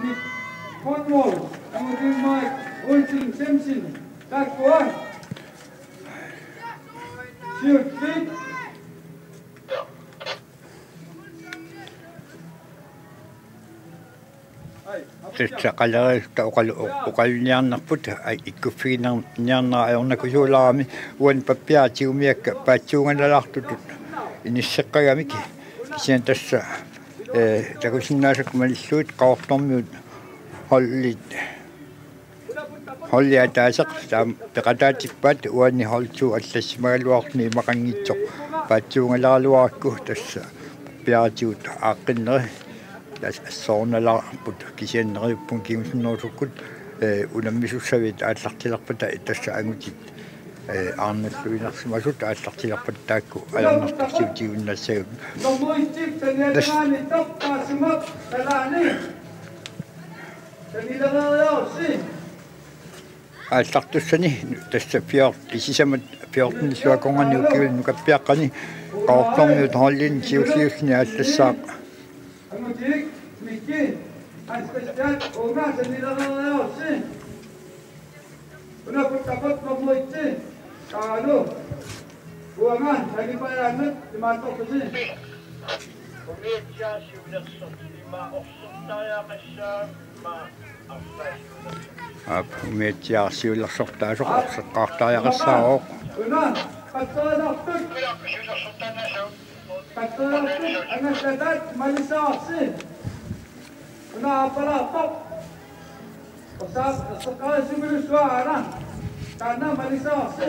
Nick Conwall, Angutimmarik Olsen Simpson. Taakkua. Siulliit. Tassa qaleriisutta oqalu-, oqalunniarnerput, ai, ikkuffiginerniarnera ajornakusuulaarami, uani pappiaraa tigumiakka paatsuungalalaartutut inisseqqagamik. Kisianni tassa, eh, takusinnaasakka malillugit Qaqortormiut holdit, holdi ataaseq taama peqataatippaat, uani hold to allassimagaluarluni imaqanngitsoq paatsuungalaraluarakku, tassa pappiaratigut aaqqinneri tassa assorunalaarput, kisianni neriuppunga kingusinnerusukkut, eh, unammisussaviit aallartilerpata, tassa angutit, eh, aarnalluinnarsimasut aallartilerpata taakku ajornartorsiutiginnassagamik. Tassa aallartussani tassa fjort-, sisamat fjortenillu akornanni ukiulinni nukappiaqqani Qaqortormiut holdiini siulliulluni aallassaaq. Angutit, Mikki, Hans Christian, unga sanileriarsi. Una puttapat nummer et. Taavalu. Uanga sanipajaannat imaattortusi. Aap, umiatsiaq siulersortaasoq orseqqaartariaqassaavoq. Una, qatseriartut. Qatseriartut angallatat malissavarsi. Una aappalaarpoq. Orsaat orseqqaarisimalussuara. Taanna malissavarsi.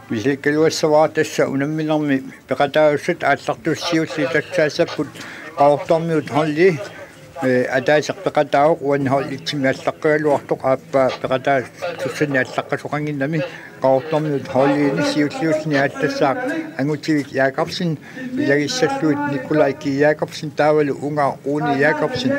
Misilikaluassavara tassa unamminermi peqataasussat aallartussat siulliit tassaassapput Qaqortormiut holdi, eh, ataaseq peqataavoq, uani hold et-imi allaqqagaluartoq, aappaa peqataasussanni allaqqasoqannginnami Qaqortormiut holdiini siulliulluni aallassaaq Angutivik Jakobsen, ilagissallugit Nikolaj G. Jakobsen taavalu Unga Rune Jakobsen.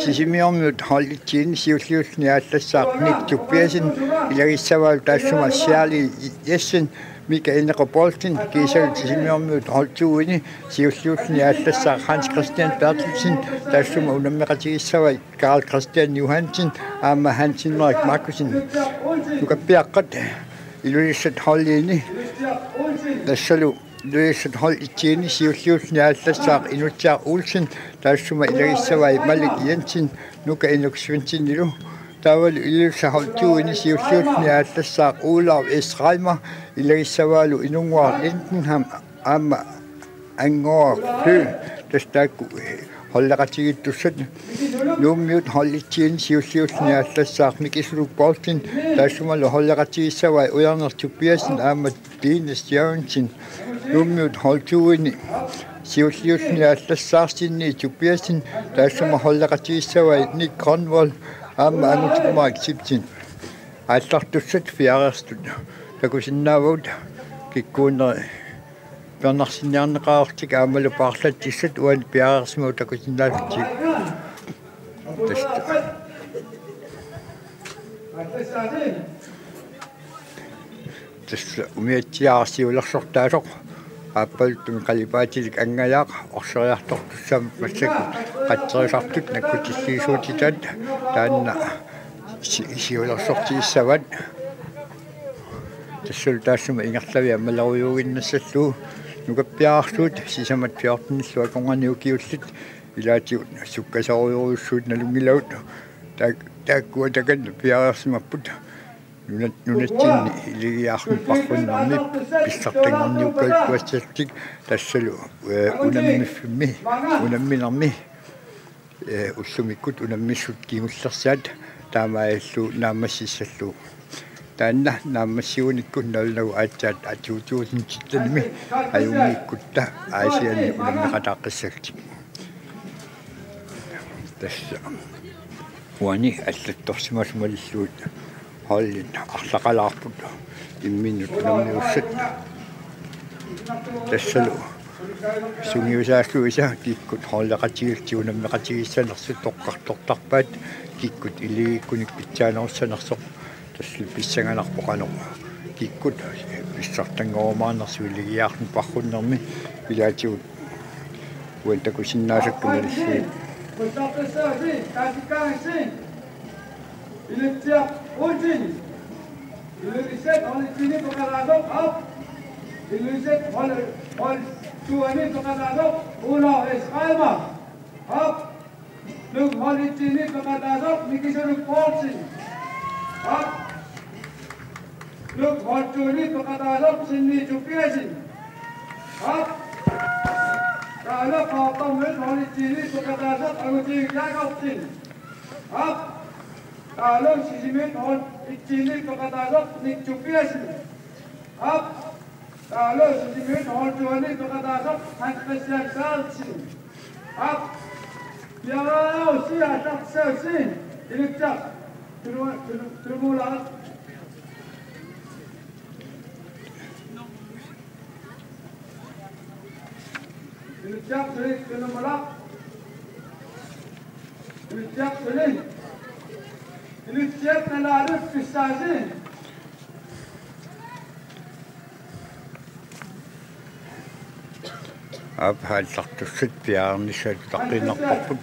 Sisimiormiut hold et-iini siulliulluni aallassaaq Nick Tobiassen, ilagissavaalu taassuma Charlie Jessen, Mika Ineko Poulsen, kiisalu Sisimiormiut hold to-ini siulliulluni aallassaaq Hans Christian Berthelsen, taassuma unammeqatigissavai Carl Christian Johansen aamma Hans Henrik Markussen. Nukappiaqqat Ilulissat holdiini, tassalu Ilulissat hold et-iini siulliulluni aallassaaq Inutsiaq Olsen, taassuma ilagissavai Malik Jensen, Nuka Inuk Svendsenilu. Taavalu Ilulissat hold to-ini siulliulluni aallassaaq Olav S. Reimer, ilagissavaalu Inunnguaq Lindenhang aamma Annguaq Fly. Tassa taakku holdeqatigiittussat. Nuummiut hold et-iini siulliulluni aallassaaq Mikisuluk Poulsen, taassumalu holdeqatigissavai Ujarneq Tobiassen aamma Dennis Jørgensen. Nuummiut hold to-ini siulliulluni aallassaaq Sinni Tobiassen, taassuma holdeqatigissavai Nick Grønvold aamma Angutimmarik Sipsen. Aallartussat piareersut takusinnaavagut kikkuunerit piareersinniarneqareertik aammalu paarlatsissat uani piareersimapput takusinnaallutik. Tassa. Tassa umiatsiaq siulersortaasoq aappaluttumik qalipaatilik Angajaaq orseriartortussaammat massakkut qatserisartut nakkutilliisuutitaat taanna si-, siulersortigissavaat. Tassalu taassuma ingerlavik ammalerujuuginnassallugu nukappiararsuit sisamat fjortenillu akornanni ukiullit ilaatigut sukkasoorujussuit nalunngilagut. Taak-, taakkua takanna piareersimapput nunat-, nunatsinni Iligiaarnut Parrunnermi pissartanngorniukkaluarlutik tassalu, eh, unammiffimmi, unamminermi, eh, ullumikkut unammissut kingullersaat taamaalillugu naammassissallugu. Taanna naammassigunikku nalunagit aatsaat to tusind syttenimi ajunngikkutta Aasianni unammeqataaqqissallutik. Tassa uani allattorsimasut malillugit holdit arlaqalaarput imminnut unammiussat. Tassalu sungiusaalluisa kikkut holdeqatigiillutik unammeqatigiissanersut toqqartortarpaat, kikkut Iligiikkunik pitsaanerussanersoq. Tassalu pissanganarpoq qanoq kikkut pissartanngorumaarnersut Iligiaarnut Parrunnermi ilaatigut uani takusinnaasakka malillugit. Ilitsiaq Olsen. Ilulissat hold et-iini peqataasoq, aap. Ilulissat hold, hold to-ani peqataasoq Olav S. Reimer, aap. Nuuk hold et-iini peqataasoq Mikisuluk Poulsen, aap. Nuuk hold to-ani peqataasoq Sinni Tobiassen, aap. Taava Qaqortormiut hold et-iini peqataasoq Angutimmarik Jakobsen, aap. Taavalu Sisimiut hold et-iini peqataasoq Nick Tobiassen, aap. Taavalu Sisimiut hold to-ani peqataasoq Hans Christian Carlsen, aap. Piareersut aallartissavassi. Ilitsiaq. Tulu-, tulu-, tulumuulaat. Ilitsiaq suli tulumuulaat. Ilitsiaq suli. Ilitsiaq nalaalut pissaasi. Aap, aallartussat piareernissat utaqqiinnarparput.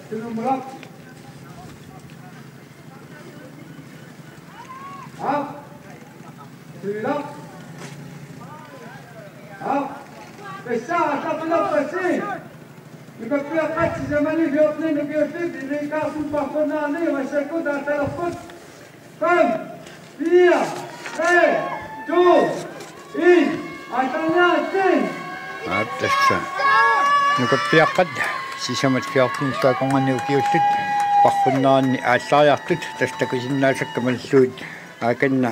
Aap. Sivila. Aap. Pissa aallartilerpassi. Nukappiaqqat sisamani fjorten ukiullit Iligiaarnut Parrunnerani massakkut aallarput. Fem, fire, tre, to, en. Aallarniaritsi. Aap, tassa. Nukappiaqqat sisamat fjorten akornanni ukiullit Parrunnerani aallariartut tassa takusinnaasakka malillugit. Aakanna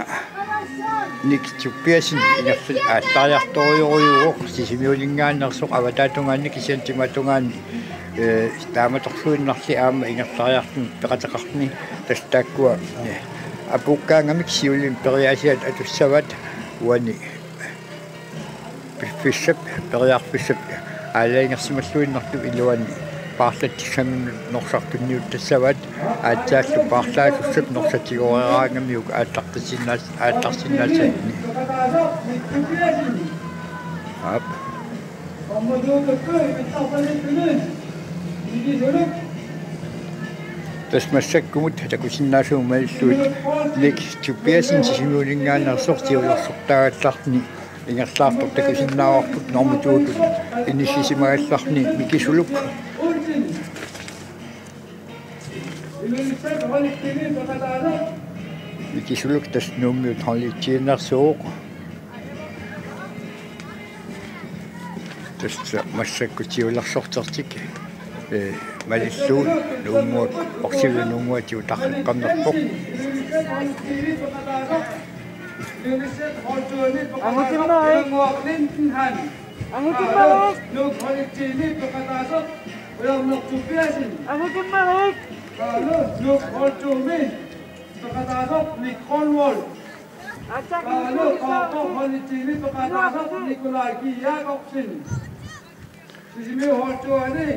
Nick Tobiassen ingerlaannaq aallariartorujorujuuvoq, Sisimiuninngaanneersoq avataatungaani kisianni timaatungaani, eh, taamatorsuinnarli aamma ingerlariarluni peqateqarluni. Tassa taakkua, eh, apuukkaangamik siullermik periaasiat atussavaat uani piffissap, periarfissap aalajangersimalluinnartup iluani paarlatsissaminnut norsartunniuttassavaat, aatsaallu paarlaasussap norsatigoreeraangamiuk aallartissinnaas-, aallarsinnaasaanni. Aap. Tassa massakkumut takusinnaasumut malillugit Nick Tobiassen Sisimiuninngaanneersoq siulersortaagallarluni ingerlaartoq takusinnaavarput, nummer to-tut inissisimagallarluni Mikisuluk. Mikisuluk tassa Nuummiut hold et-iinersuuvoq. Tassa massakkut siulersortertik Ee, malillugu Nuummuat, Orsivik Nuummuatigut tarriqqammerpoq. Angutimmarik! Angutimmarik! Angutimmarik! Aatsaat Nikolai Jakobsen. Sisimiut hold to-ani,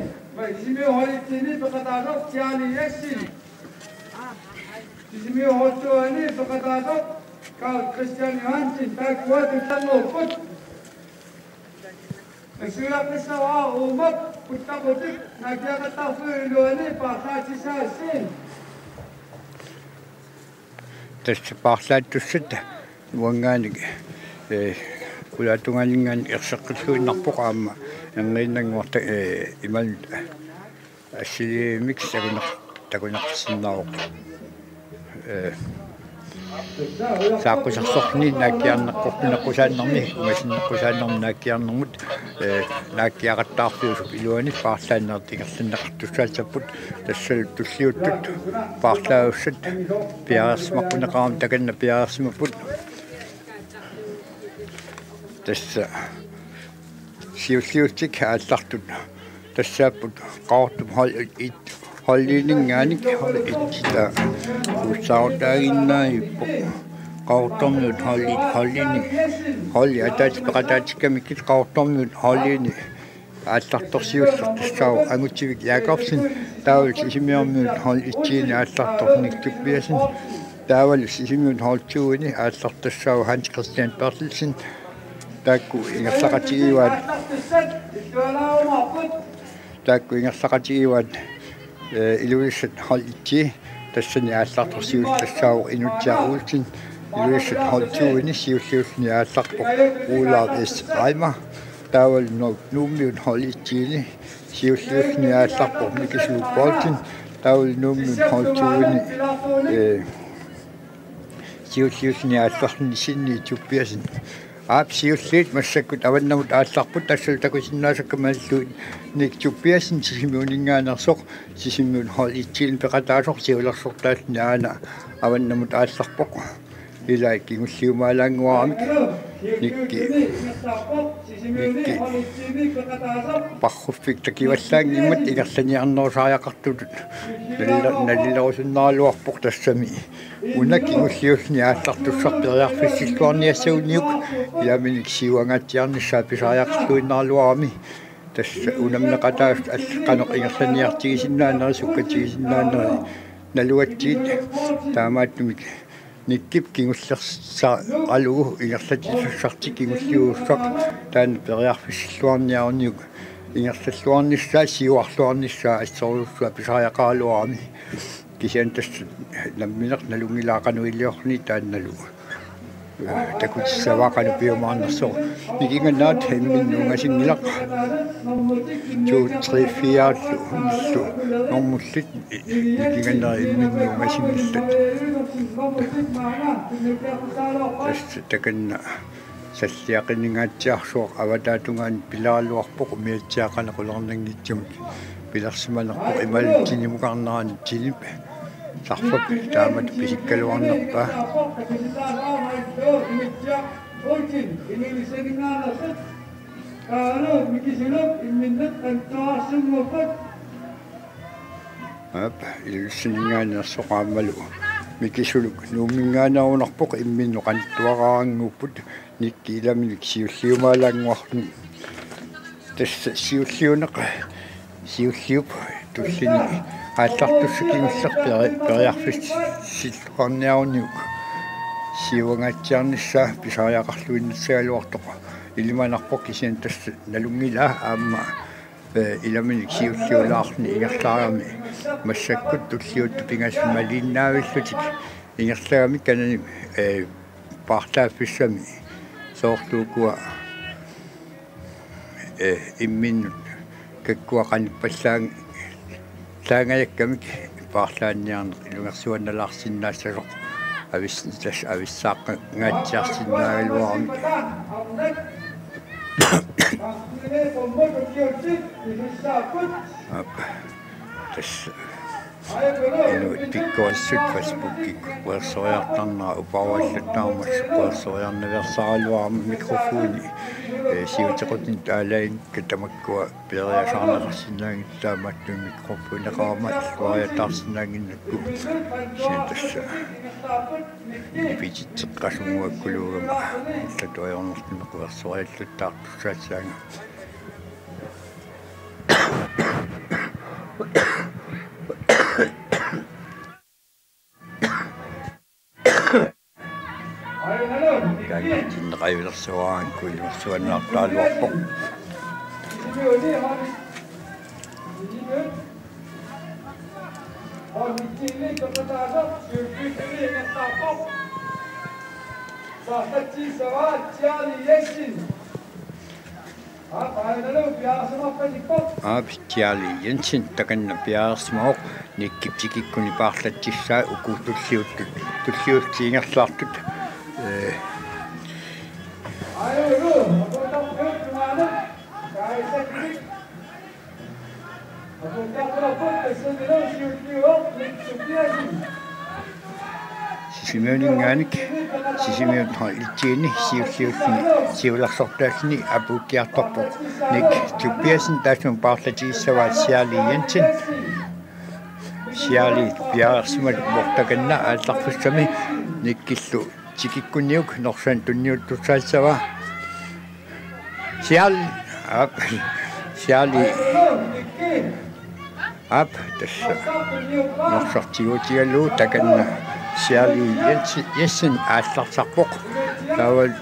Sisimiut hold et-imi peqataasoq Charlie Jensen. Sisimiut hold to-ani peqataasoq Carl Christian Johansen, taakkua tullannerupput. Assuiaqqissavara uuma puttaqutik naakkiaqattaarfiup iluani paarlaatissaasiin. Tassa paarlaattussat uanngaanniit, ee, qulaatungaaninngaanniit erseqqilluinnarpoq aamma erniinnannguarta, ee, imaluunniit assiliivimmi takuneq-, takuneqarsinnaavoq. Ee, saaqqusersorluni naakkiarneqqortuneqqusaannermi, ungasinneqqusaannermi naakkiarnermut, ee, naakkiaqattaarfiusup iluani paarlaannerit ingerlanneqartussaassapput, tassalu tulliuttut paarlaasussat piareersimaqquneqarami, takanna piareersimapput. Tassa siulliullutik aallartut tassaapput Qaqortup hold et, hold et-iminngaanniit hold et-imi, tassa kuussaarutaaginnarpoq. Qaqortormiut hold et, hold et-imi, hold et ataatsip peqataatikkamikkit Qaqortormiut hold et-imi aallartoq siulleq tassaavoq Angutivik Jakobsen, taavalu Sisimiormiut hold et-imi aallartoq Nick Tobiassen, taavalu Sisimiut hold to-ani aallartoq tassaavoq Hans Christian Berthelsen. Taakku ingerlaqatigivaat, taakku ingerlaqatigivaat, ee, Ilulissat hold et-imi, tassani aallartoq siulleq tassaavoq Inutsiaq Olsen. Ilulissat hold to-ani siulliulluni aallarpoq Olav S. Reimer. Taavalu Nu-, Nuummiut hold et-imi siulliulluni aallarpoq Mikisuluk Poulsen. Taavalu Nuummiut hold to-ani, ee, siulliulluni aallarluni Sinni Tobiassen. Aap, siulliit massakkut avannamut aallarput, tassalu takusinnaasakka malillugit Nick Tobiassen Sisimiuninngaanneersoq, Sisimiut hold et-imi peqataasoq, siulersortaalluni aana avannamut aallarpoq. Ilai kingulliumaalaannguaramik Nikki, Nikki Parruffik takivallaanngimmat ingerlaniarnerusariaqartutut nalila-, nalilerusunnaraluarpoq tassami. Una kingulliulluni aallartussaq periarfissilluarniassaguniuk ilaminik siuangaatsiarnissaa pisariaqarluinnaraluarami. Tassa unammeqataasut allat qanoq ingerlaniartigisinnaanerit, sukkatigisinnaaneri nalugatsigit, taamaattumik Nikkip kingullersaaralugu ingerlatitassartik kingulliuussaq taanna periarfissilluarniaruniuk ingerlalluarnissaa, siuarluarnissaa assorujussuaq pisariaqaraluarami. Kisianni tassa nammineq nalunngilara qanoq iliorluni taannalu. Takutissavara qanoq piumaarnersoq. Nikingannaat imminnut ungasinngilaq. To, tre, fire, ullu, ullu, normullit. Nikingannaat imminnut ungasinngillat. Tassa takanna salliaqqinningaatsiarsuaq avataatungaani pilaaraluarpoq umiatsiaq qanoq qularnanngitsumik pilersimanerpoq imaluunniit tinimukarnerani tinip sarfap taamatut pisikkaluarnerpaa. Aap, Ilulissaninngaanneersoq aammalu Mikisuluk Nuumminngaanneerunarpoq, imminnut qanittuaraannguupput, Nikki ilaminik siulliumaalaannguarluni. Tassa siulliuneq, siulliup tullini aallartussaq kingulleq peri-, periarfissilluarniaruniuk siuangaatsiarnissaa pisariaqarluinnassagaluartoq ilimanarpoq, kisianni tassa nalunngilaa aamma, ee, ilaminik siulliulaarluni ingerlaarami massakkut tulliuttup pingasut maliinnaavillutik ingerlagamik kanani, ee, paarlaaffissami soorlu ukua, ee, imminnut kakkua qanippallaang-, -llaangajakkamik paarlaanniarneq ilungersuannalaarsinnaassasoq avis-, tassa avissaaqqangaatsiarsinnaagaluaramik. Aap. Tassa inuit pikkorissut Facebookikkut quersorniartarnera uparuallattarmat quersorniarniarsaraluarmat mikrofoni, eh, siutequtini taalaanngikkaa tamakkua peeriasaarneqarsinnaanngillat taamaattumik mikrofoneqarama illuariataarsinnaannginnakku. Kisianni tassa nipititseqqasunnguakkuluugama illatut ajornartumik quersorniallattaartussaassaanga. Kaakatsinneqajulersuaraangakkit iluarsuannaartaraluarpoq. Aap, Charlie Jensen takanna piareersimavoq, Nikkip tikikkuni paarlatissaa uku tulliuttut, tulliullutik ingerlaartut. Eh. Sisimiuninngaanniit, Sisimiut hold et-ini siulliulluni siulersortaalluni apuukkiartorpoq Nick Tobiassen, taassuma paarlatigissavaa Charlie Jensen. Charlie piareersimavoq takanna aallarfissami Nickillu tikikkuniuk norsanut tunniuttussaassavaa. Charlie, aap, Charlie, aap, tassa norsaq tiguutigalugu takanna Charlie Jens-, Jensen aallarsarpoq. Taavalu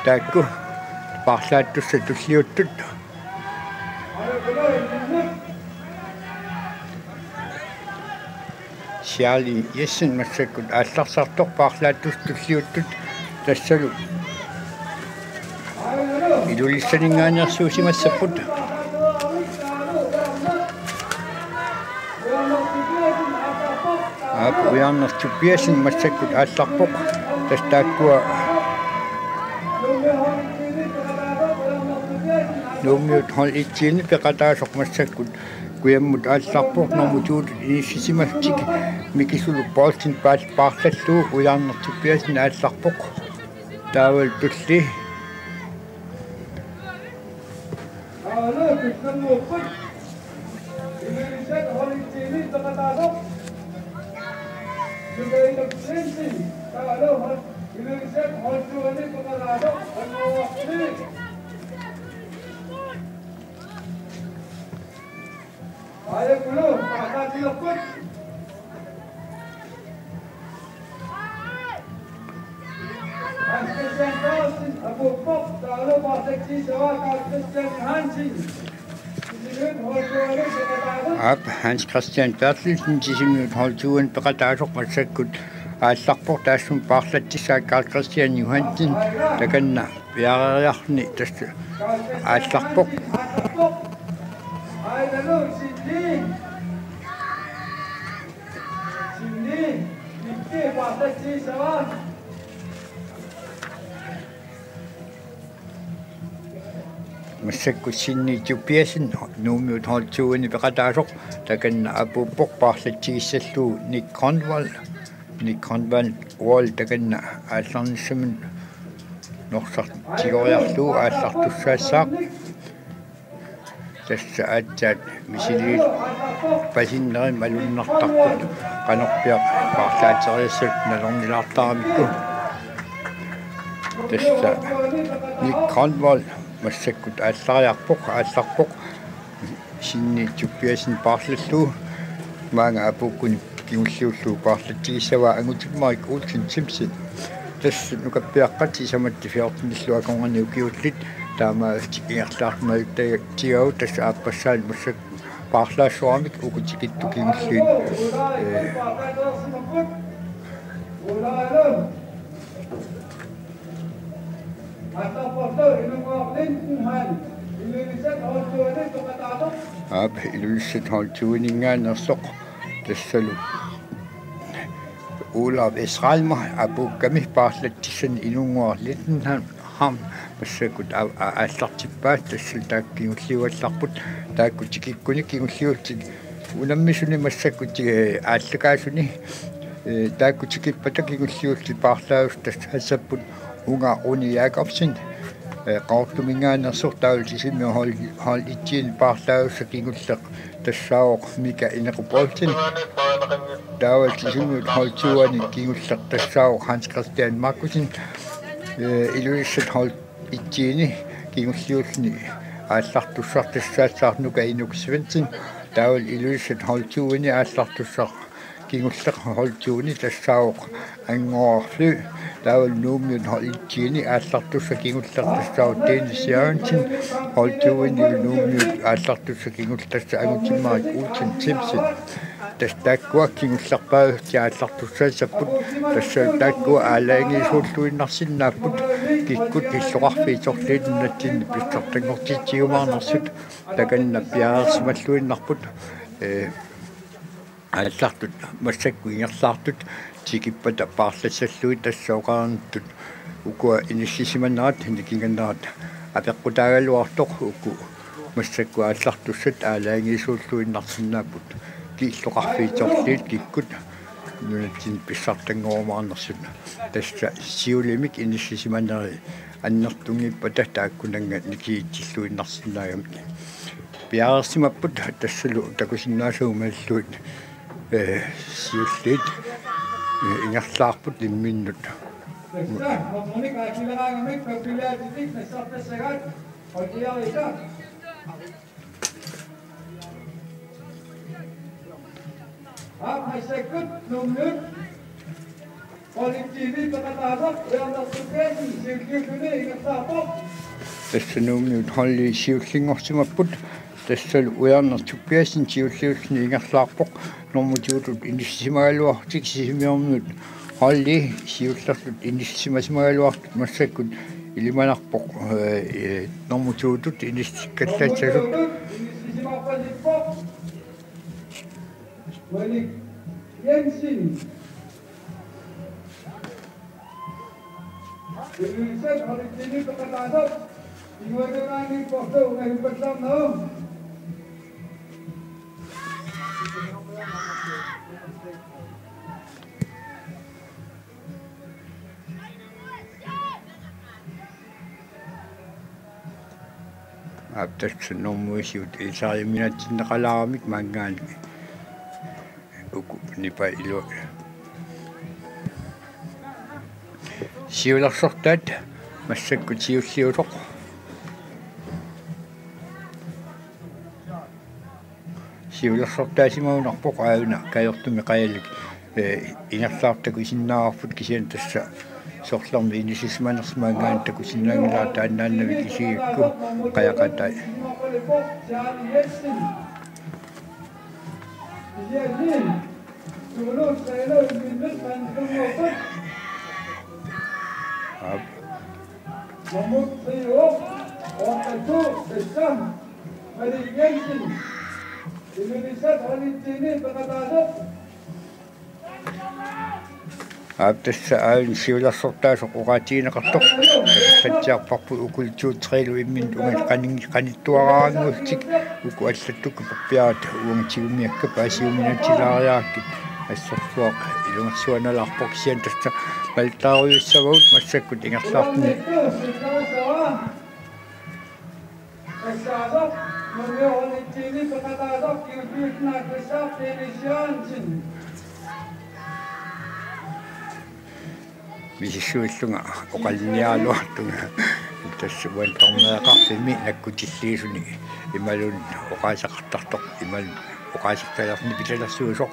taakku paarlaattussat tulliuttut. Charlie Jensen massakkut aallarsartoq, paarlaattussat tulliuttut tassalu Ilulissaninngaanneersuusimassapput. Aap, Ujarneq Tobiassen massakkut aallarpoq. Tassa taakkua Nuummiut hold et-ini peqataasoq massakkut kujammut aallarpoq, normu to-tut inissisimassuseq Mikisulu Poulsen paal-, paarlallugu Ujarneq Tobiassen aallarpoq. Taavalu tulli. Aap, Hans Christian Berthelsen, Sisimiut hold to-ani peqataasoq, massakkut aallarpoq, taassuma paarlatissaa Carl Christian Johansen, takanna piareeriarluni tassa aallarpoq. Massakkut Sinni Tobiassen Nuummiut hold to-ani peqataasoq, takanna apuuppoq, paarlatigissallugu Nick Grønvold. Nick Grønvold takanna aallarnissaminut norsaq tigoriarlugu aallartussaassaaq. Tassa aatsaat misiliit pasinnerit malunnartarput qanorpiaq paarlaateriassat nalornilaartaramikku. Tassa Nick Grønvold massakkut aallariarpoq, aallarpoq. Sinni Tobiassen paarlallugu, maanga apuukkuni kingulliullugu paarlatigissavaa Angutimmarik Olsen Simpson. Tassa nukappiaqqat sisamat fjortenillu akornanni ukiullit taamaallaat ingerlaartumaartigaat, tassa aappassaani massakkut paarlaassuarmik uku tikittut kingulliit. Eh. Aap, Ilulissat hold to-aninngaanneersoq tassalu Olav S. Reimer apuukkami paarlatissanut Inunnguaq Lindenham Massakkut a-, a-, aallartippaat, tassa taakku kingulliugallarput, taakku tikikkunik kingulliullutik unammisuni massakkut ti-, aallakaasuni, eh, taakku tikippata kingulliullutik paarlaassapput, tassa Hasapput Unga Rune Jakobsen, eh, Qaqortuminngaanneersoq, taavalu Sisimiut hold, hold et-iini paarlaassaaq kingulleq tassaavoq Mika Inequp Poulsen. Taavalu Sisimiut hold to-ani kingulleq tassaavoq Hans Christian Markussen. Eh, Ilulissat hold et-iini kingulliulluni aallartussaq tassaassaaq Nuka Inuk Svendsen. Taavalu Ilulissat hold to-ani aallartussaq kingulleq hold to-ani tassaavoq Anngoraq Fly. Taavalu Nuummiut hold et-iini aallartussaq kingulleq tassaavoq Dennis Jørgensen. Hold to-ani Nuummiut aallartussaq kingulleq tassa Angutimmarik Olsen Thimsen. Tassa taakkua kingullerpaajussuit aallartussaassapput, tassa taakkua aalajangiisuulluinnarsinnaapput, kikkut illoqarfiit sorliit nunatsinni pissartanngortitsiumaarnersut takanna piareersimalluinnarput, eh, aallartut massakkut ingerlaartut tikippata paarlassallugit, tassa oqarnittut ukua inissisimanerat nikinganerat apeqqutaagaluartoq, uku massakkut aallartussat aalajangiisuulluinnarsinnaapput, illoqarfiit sorliit kikkut nunatsinni pissartanngorumaarnersut, tassa siulimik inissisimaneri annertunngippata taakkunannga nikiitsilluinnarsinnaagamik piareersimapput, tassalu takusinnaasagut malillugit, eh, siulliit, eh, ingerlaarput imminnut. Aap, massakkut Nuummiut hold et-iini peqataasoq Ujarnertup Petersen siulliulluni ingerlaarpoq. Tassa Nuummiut holdi siullinngorsimapput, tassalu Ujarnertup Petersen siulliulluni ingerlaarpoq. Normu to-tut inissisimagaluarlutik Sisimiormiut holdi siullertut inissisimasimagaluartut massakkut ilimanarpoq, eh, eh, normu to-tut inissikkallassasut. Uelik Jensen. Ilulissat hold et-iini peqataasoq. Kinguakkeraanni porto ungajuppallarnerup. Aap, tassa normu siut ilisariuminatsinneqalaaramik maanngaanniit. Uku nipaat ilu-. Siulersortaat massakkut siulliusoq. Siulersortaasimagunarpoq aajuna Kajortumi Kajalik, eh, ingerlaartut takusinnaavarput, kisianni tassa sorlermi inissisimanersoq maanngaanniit takusinnaanngilara, taannaannavik isigigukku qajaqatai. Aap. Nummer tre, Otto Christian Marie Jensen. Ilulissat hold et-iini peqataasoq. Aap, tassa aajuna siulersortaasoq oqaatigineqartoq. Tassiarparput uku to-tre-lu imminnut unga qanin-, qanittuaraanngullutik, uku allattukkut pappiarata uanga tigumiakka paasiuminatsilaariarakkit, assorsuaq ilungersuanalaarpoq, kisianni tassa malittaarujussuussavagut massakkut ingerlaartuni. Tassaasoq, nummer et-iini peqataasoq, Kingulliulluni aallartissaaq Dennis Jørgensen. Misissuillunga oqalinniaraluartunga, tassa uani dommeriaqarfimmi nakkutilliisuni imaluunniit oqaaseqartartoq, imaluunniit oqaasertalerni pilalersuisoq,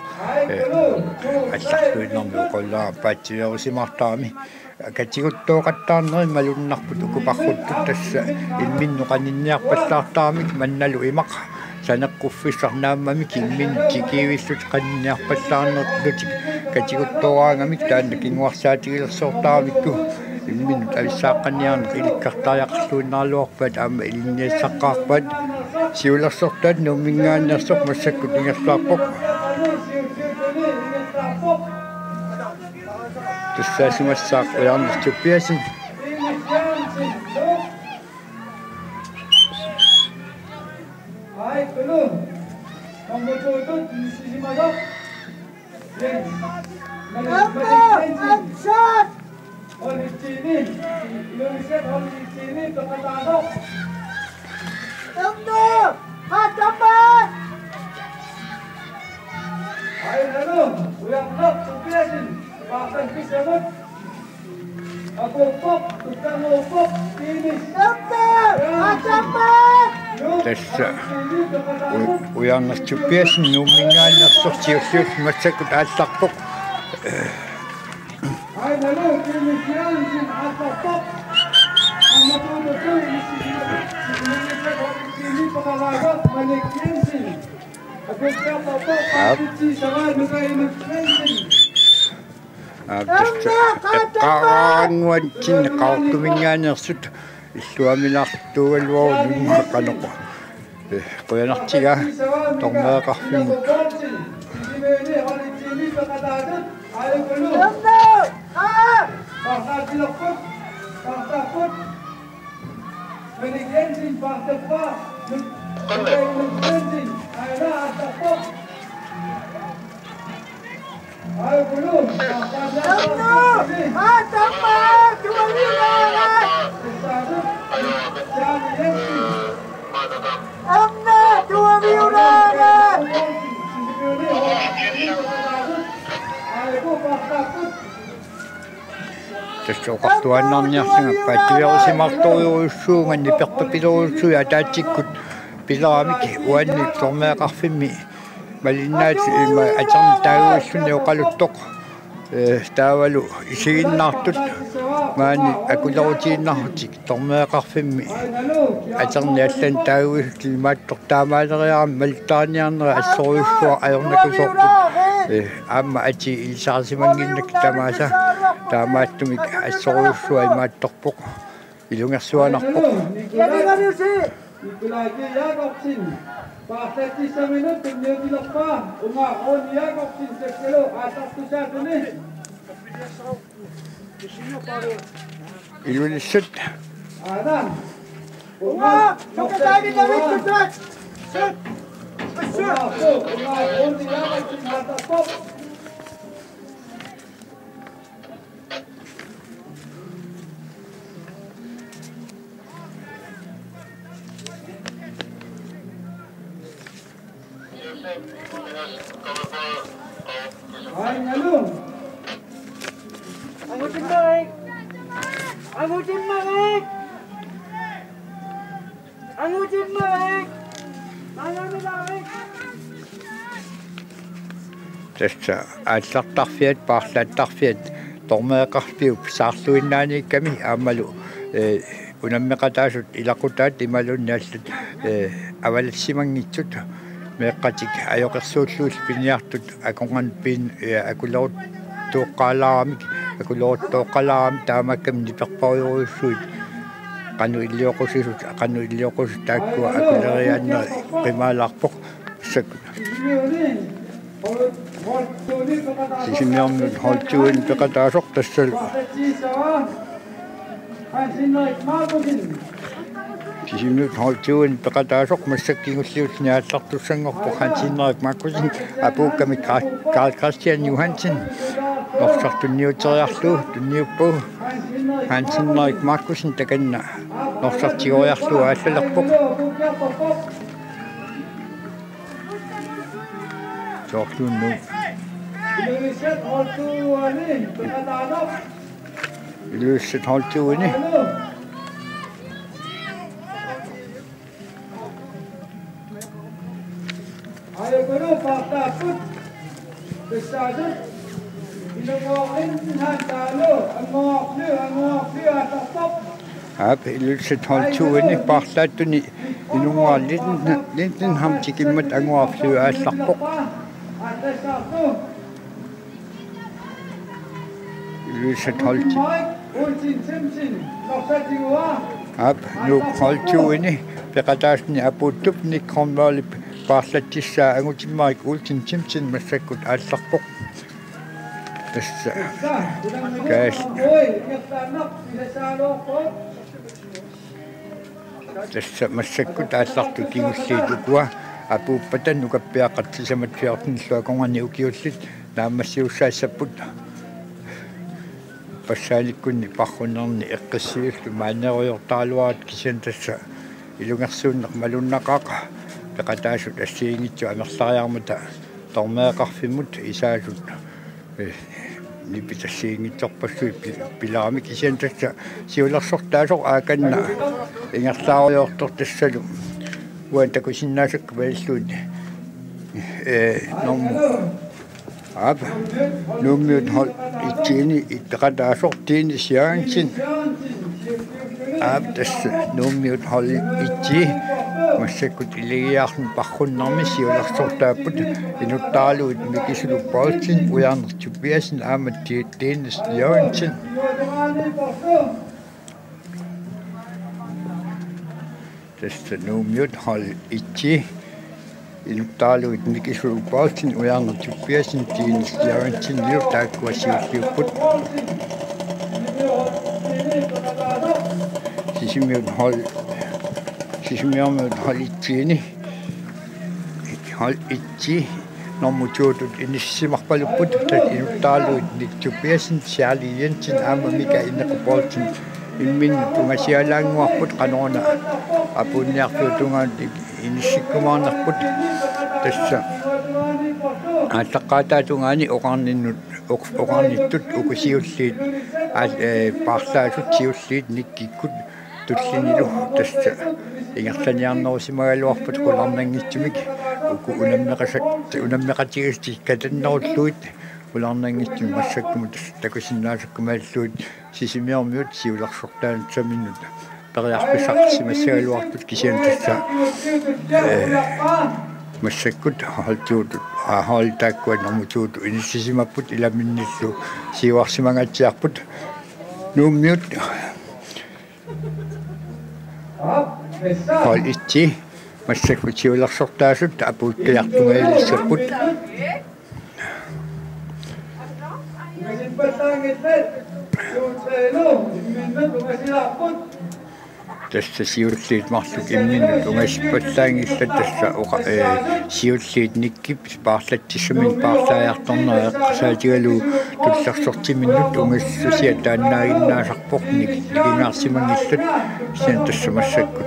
eh, allarluinnarmi oqalualaarpaatsiveerusimaartarami. Katiguttooqattaarnerit malunnarput uku parruttut, tassa imminnut qaninniarpallaartaramik mannalu imaq saneqquffissaq naammamik imminnut tikiivillutik qaninniarpallaarnerlutik katiguttooraangamik, taanna kinguarsaatigilersoortaramikku imminnut avissaaqqanniarneq ilikkartariaqarluinnaraluarpaat aamma ilinniassaqqaarpaat. Siulersortaat Nuumminngaanneersoq massakkut ingerlaarpoq. Tassaasimassaaq Ujarnertup Petersen. Aamma, aamma! Aamma! Aamma! Ainalu, Ujarneq Tobiassen, Paarlan Pissamut. Apuuppoq, Tukkanuuppoq, Tiinis. Aamma! Aamma! Tassa U-, Ujarneq Tobiassen Nuumminngaanneersoq siulliullugu massakkut aallarpoq. Aap. Aap, tassa eqqaannguatsinni Qaqortuminngaanneersut illuamilaartuugaluarput nunguaqanoq. Eh, qujanartigaa tormeeqarfimmut. Tassa oqartuaannarniarlunga paatsuusimaartorujussuuvunga nipertupilorujussuit ataatsikkut pileramik uani tormeeqarfimmi malinnaat ima aterneq taaguilluni oqaluttoq. Eh, taavalu isiginnaartut maani akulerutiinnarlutik tormeeqarfimmi aterneq allani taaguillutik imaattoq taamaaleriarami malittaarniarnera assorujussuaq ajornakusoorput. Eh, aamma atii ilisarisimannginnakku tamaasa taamaattumik assorujussuaq imaattorpoq. Ilungersuanarpoq. Nikolaj Jakobsen, paarlatissaminut tunniutilerpaa, Unga Rune Jakobsen, takkalu aallartussaatuni. Ilulissat. Aana. Unga, Unga, Unga, Unga, Unga, Unga Rune Jakobsen, aallarpoq. Angutimmarik! Angutimmarik! Angutimmarik! Maangamilaarik! Tassa aallartarfiat, paarlaattarfiat, tormeeqarfiup saarluinnaaniikkami aammalu, eh, unammeqataasut ilaqutaat imaluunniit allat, eh, avalassimanngitsut meeqqatik ajoqersuullugit piniartut akornanni pin-, eh, akuleruttuuqqalaaramik, akuleruttooqqalaaramik taamaakkami niperparujorujussuit qanoq ilioqqusisoq, qanoq ilioqqusisoq taakkua akuleriaanneri qimaalaarpoq. Massakkut. Sisimiormiut hold tyve-inik peqataasoq tassalu. Sisimiut hold tyve-inik peqataasoq massakkut kingulliulluni aallartussanngorpoq Hans Henrik Markussen apuukkamik Ka-, Karl Christian Johansen. Norsaq tunniuteriarlugu, tunniuppagu. Hans Henrik Markussen takanna norsaq tigoriarlugu aallalerpoq. Soorluunniit. Ilulissat hold tyve-ini. Aajukulu paarlaapput. Tassaasut. Ilunguaq Lindenham taavalu Annguaq Flyvholm, Annguaq Flyvholm aallarpoq. Aap, Ilulissat hold tyve-ini paarlaattuni Ilunguaq Linden-, Lindenham tikimmat Annguaq Flyvholm aallarpoq. Aallassaartoq. Ilulissat hold tyve. Aap, Nuuk hold tyve-ini peqataasuni apuuttup Nick Grønvoldip paarlatissaa Angutimmarik Olsen Thimsen massakkut aallarpoq. Tassa. Kaal. Tassa massakkut aallartut kingulliit ukua Apuuppata nukappiaqqat sisamat fjortenillu akornanni ukiullit naammassisussaassapput. Passaalikkunni parrunnerni eqqissiillu maaniirujoortaraluartut, kisianni tassa ilungersuunneq malunnaqaaq peqataasut assigiinngitsut amerlariarmata tormeeqarfimmut isaasut, eh, nipit assigiinngitsorpassuit pi-, pilaami, kisianni tassa siulersortaasoq aakanna ingerlaarujoortoq tassalu uani takusinnaasakka pallilluit, eh, normu Aap, Nuummiut hold et-iini peqataasoq Dennis Jørgensen. Aap, tassa Nuummiut hold et-i massakkut ilagiarluni parrunnermi siulersortaapput, inuttaaralugit Mikisulu Poulsen, Ujarneq Tobiassen aamma Ti-, Dennis Jørgensen. Tassa Nuummiut hold et-i, inuttaaralugit Mikisulu Poulsen, Ujarneq Tobiassen, Dennis Jørgensen, taakkua siulliupput. Sisimiut hold, Sisimiormiut hold et-iini, hold et-i normu to-tut inissisimarpalupput, tassa inuttaaralugit Nick Tobiassen, Charlie Jensen aamma Mika Inequp Poulsen imminnut ungasialaannguarput, qanoruna apuunniarfiup tungaanut inissikkumaarnerput. Tassa aallaqqaataata tungaani oqarninnut, oq-, oqarnittut uku siulliit, aal-, eh, paarlaasut siulliit Nickikkut tullinilu tassa ingerlaniarnerusimagaluarput qularnanngitsumik, uku unammeqasat-, unammeqatigisatik katannerullugit qularnanngitsumik massakkumut tassa takusinnaasakka pallilluit Sisimiormiut siulersortaanissaminnut periarfissarsimassagaluartut, kisianni tassa, eh, massakkut hold to-tut, aa, hold taakkua normu to-tut inissisimapput, ilaminnillu siuarsimangaatsiarput. Nuummiut hold et-i massakkut siulersortaasut apuukkiartungaatsiarput. Tassa siulliit marluk imminnut ungasippallaanngillat, tassa oqa-, eh, siulliit Nickip paarlatsissummik paarlaajartornera eqqarsaatigalugu tullersortiminnut ungasissusia taannaaginnaasarpoq, nik-, nikingaarsimanngillat, kisianni tassa massakkut.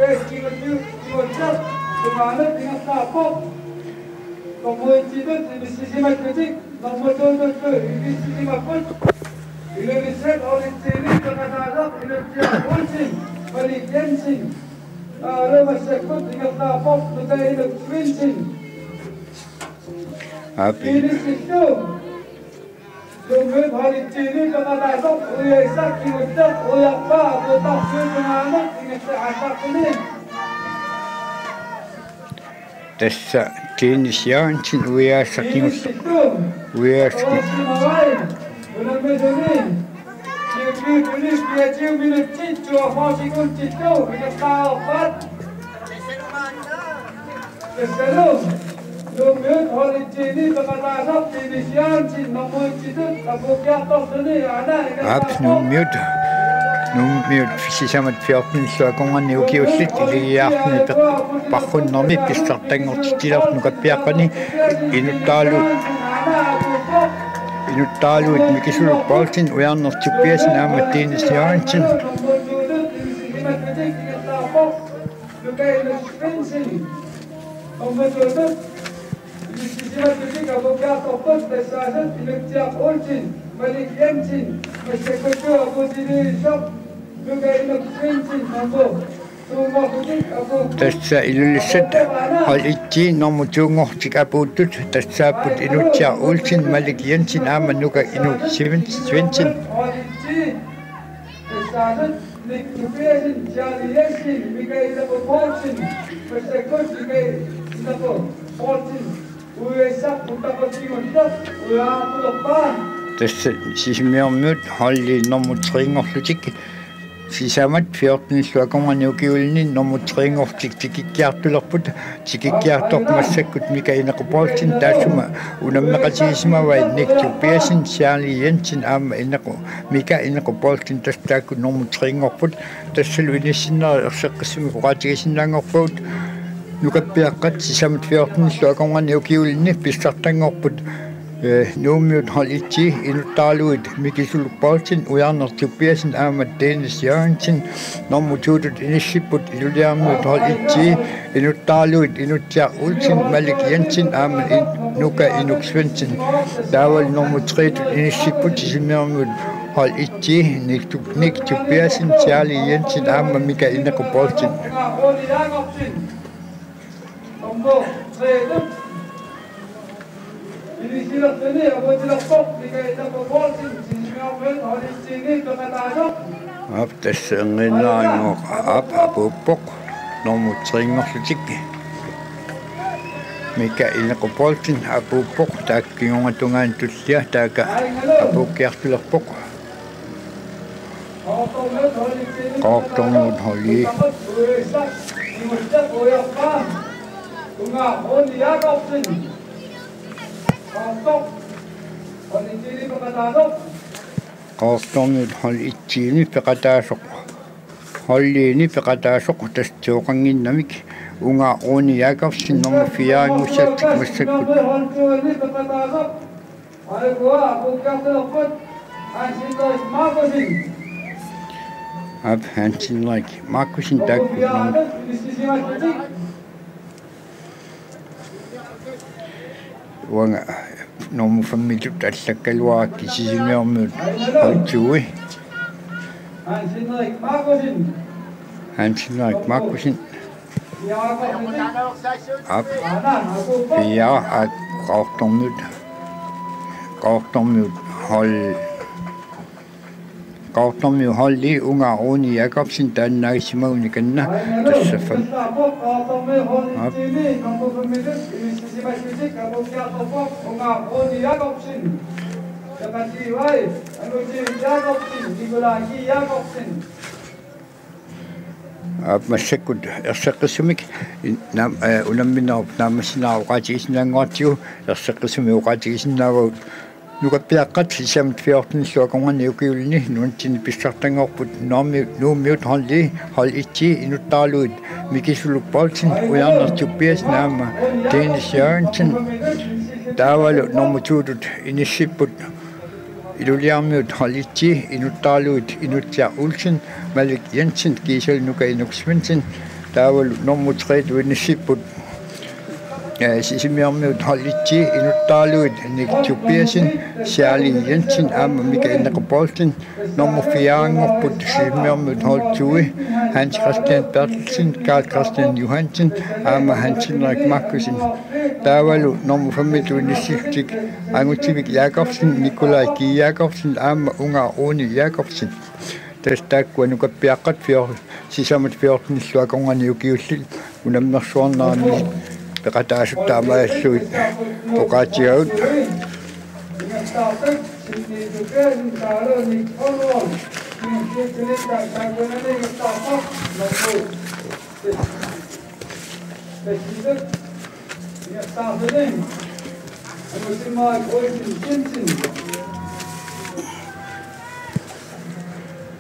Aap. Tassa Dennis Jørgensen uiaassakkingul-, uiaassakkingul-, Aap, Nuummiut, Nuummiut sisamat fjortenillu akornanni ukiullit ilagiarluni peq-, parrunnermi pissartanngortitsilerput nukappiaqqani, inuttaalu-, inuttaaluit Mikisulu Poulsen, Ujarneq Tobiassen aamma Dennis Jørgensen. Tassa Ilulissat hold et-i normu to-nngortik apuuttut tassaapput Inutsiaq Olsen, Malik Jensen aamma Nuka Inuk Sven-, Svendsen. Tassa Sisimiormiut holdi nummer tre-nngorlutik sisamat fjortenillu akornanni ukiulinni nummer tre-nngortik tikikkiartulerput. Tikikkiartorput massakkut Mika Inequp Poulsen, taassuma unammeqatigisimavai Nick Tobiassen, Charlie Jensen aamma Inequ-, Mika Inequp Poulsen, tassa taakku nummer tre-nngorput. Tassalu inissinnerit erseqqissumik oqaatigisinnaanngorpagut. Nukappiaqqat sisamat fjortenillu akornanni ukiulinni pissartanngorput, eh, Nuummiut hold et-i inuttaraluit Mikisuluk Poulsen, Ujarneq Tobiassen aamma Dennis Jørgensen. Nummer to-tut inissipput Iluliarmiut hold et-i inuttaraluit Inutsiaq Olsen, Malik Jensen aamma In-, Nuka Inuk Svendsen. Taavalu nummer tre-tut inissipput Sisimiormiut hold et-i Nick Tu-, Nick Tobiassen, Charlie Jensen aamma Mika Ineqo Poulsen. Aap, tassa erngiinnaanngooq, aap, apuuppoq. Nummer tre-nngorlutik Mika Ineqo Poulsen apuuppoq, taakku kingungatungaani tullia, taakku apuukkiartulerpoq. Qaqortormiut hold et. Qaqortormiut hold et-iini peqataasoq. Hold et-iini peqataasoq tassa toqannginnamik. Unga Rune Jakobsen nummer fire-nngussallutik massakkut. Aap, Hans Henrik Markussen taakku. Uanga nummer fem-itut allakkaluarakkit Sisimiormiut hold to-i. Hans Henrik Markussen. Aap. Fire, aap, Qaqortormiut. Qaqortormiut hold. Qaqortormiut hold et, Unga Rune Jakobsen taanna naagissimagunik anna, tassa fem. Aap. Aap, massakkut erseqqissumik in-, naam-, eh, unamminerup naammassineq oqaatigisinnaanngoratsigu, erseqqissumik oqaatigisinnaavagut. Nukappiaqqat sisamat fjortenillu akornanni ukiulinni nunatsinni pissartanngorput Nuummi-, Nuummiut hold et-i, hold et-i inuttaraluit Mikisuluk Poulsen, Ujarneq Tobiassen aamma Dennis Jørgensen. Taavalu nummer to-tut inissipput Iluliarmiut hold et-i inuttaraluit Inutsiaq Olsen, Malik Jensen kiisalu Nuka Inuk Svendsen. Taavalu nummer tre-tut inissipput, eh, Sisimiormiut hold et-i inuttaraluit Nick Tobiassen, Charlie Jensen aamma Mika Ineqo Poulsen. Nummer fire-nngorput Sisimiormiut hold to-i Hans Christian Berthelsen, Carl Christian Johansen aamma Hans Henrik Markussen. Taavalu nummer fem-itut inissillutik Angutivik Jakobsen, Nikolaj G. Jakobsen aamma Unga Rune Jakobsen. Tassa taakkua nukappiaqqat fjor-, sisamat fjortenillu akornanni ukiullit unammersuarneranni peqataasut taamaalillugit oqaatigagut.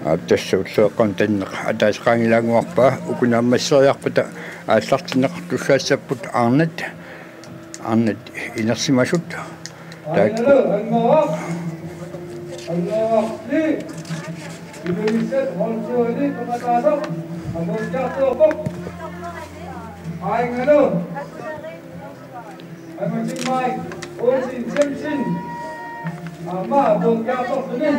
Aap, tassa ullueqqam tanneq ataaseq qaangilaannguarpaa, uku naammasseriarpata aallartinneqartussaassapput arnat, arnat inersimasut. Taakku. Aamma Mike Olsen Jensen. Aamma apuukkiartorluni.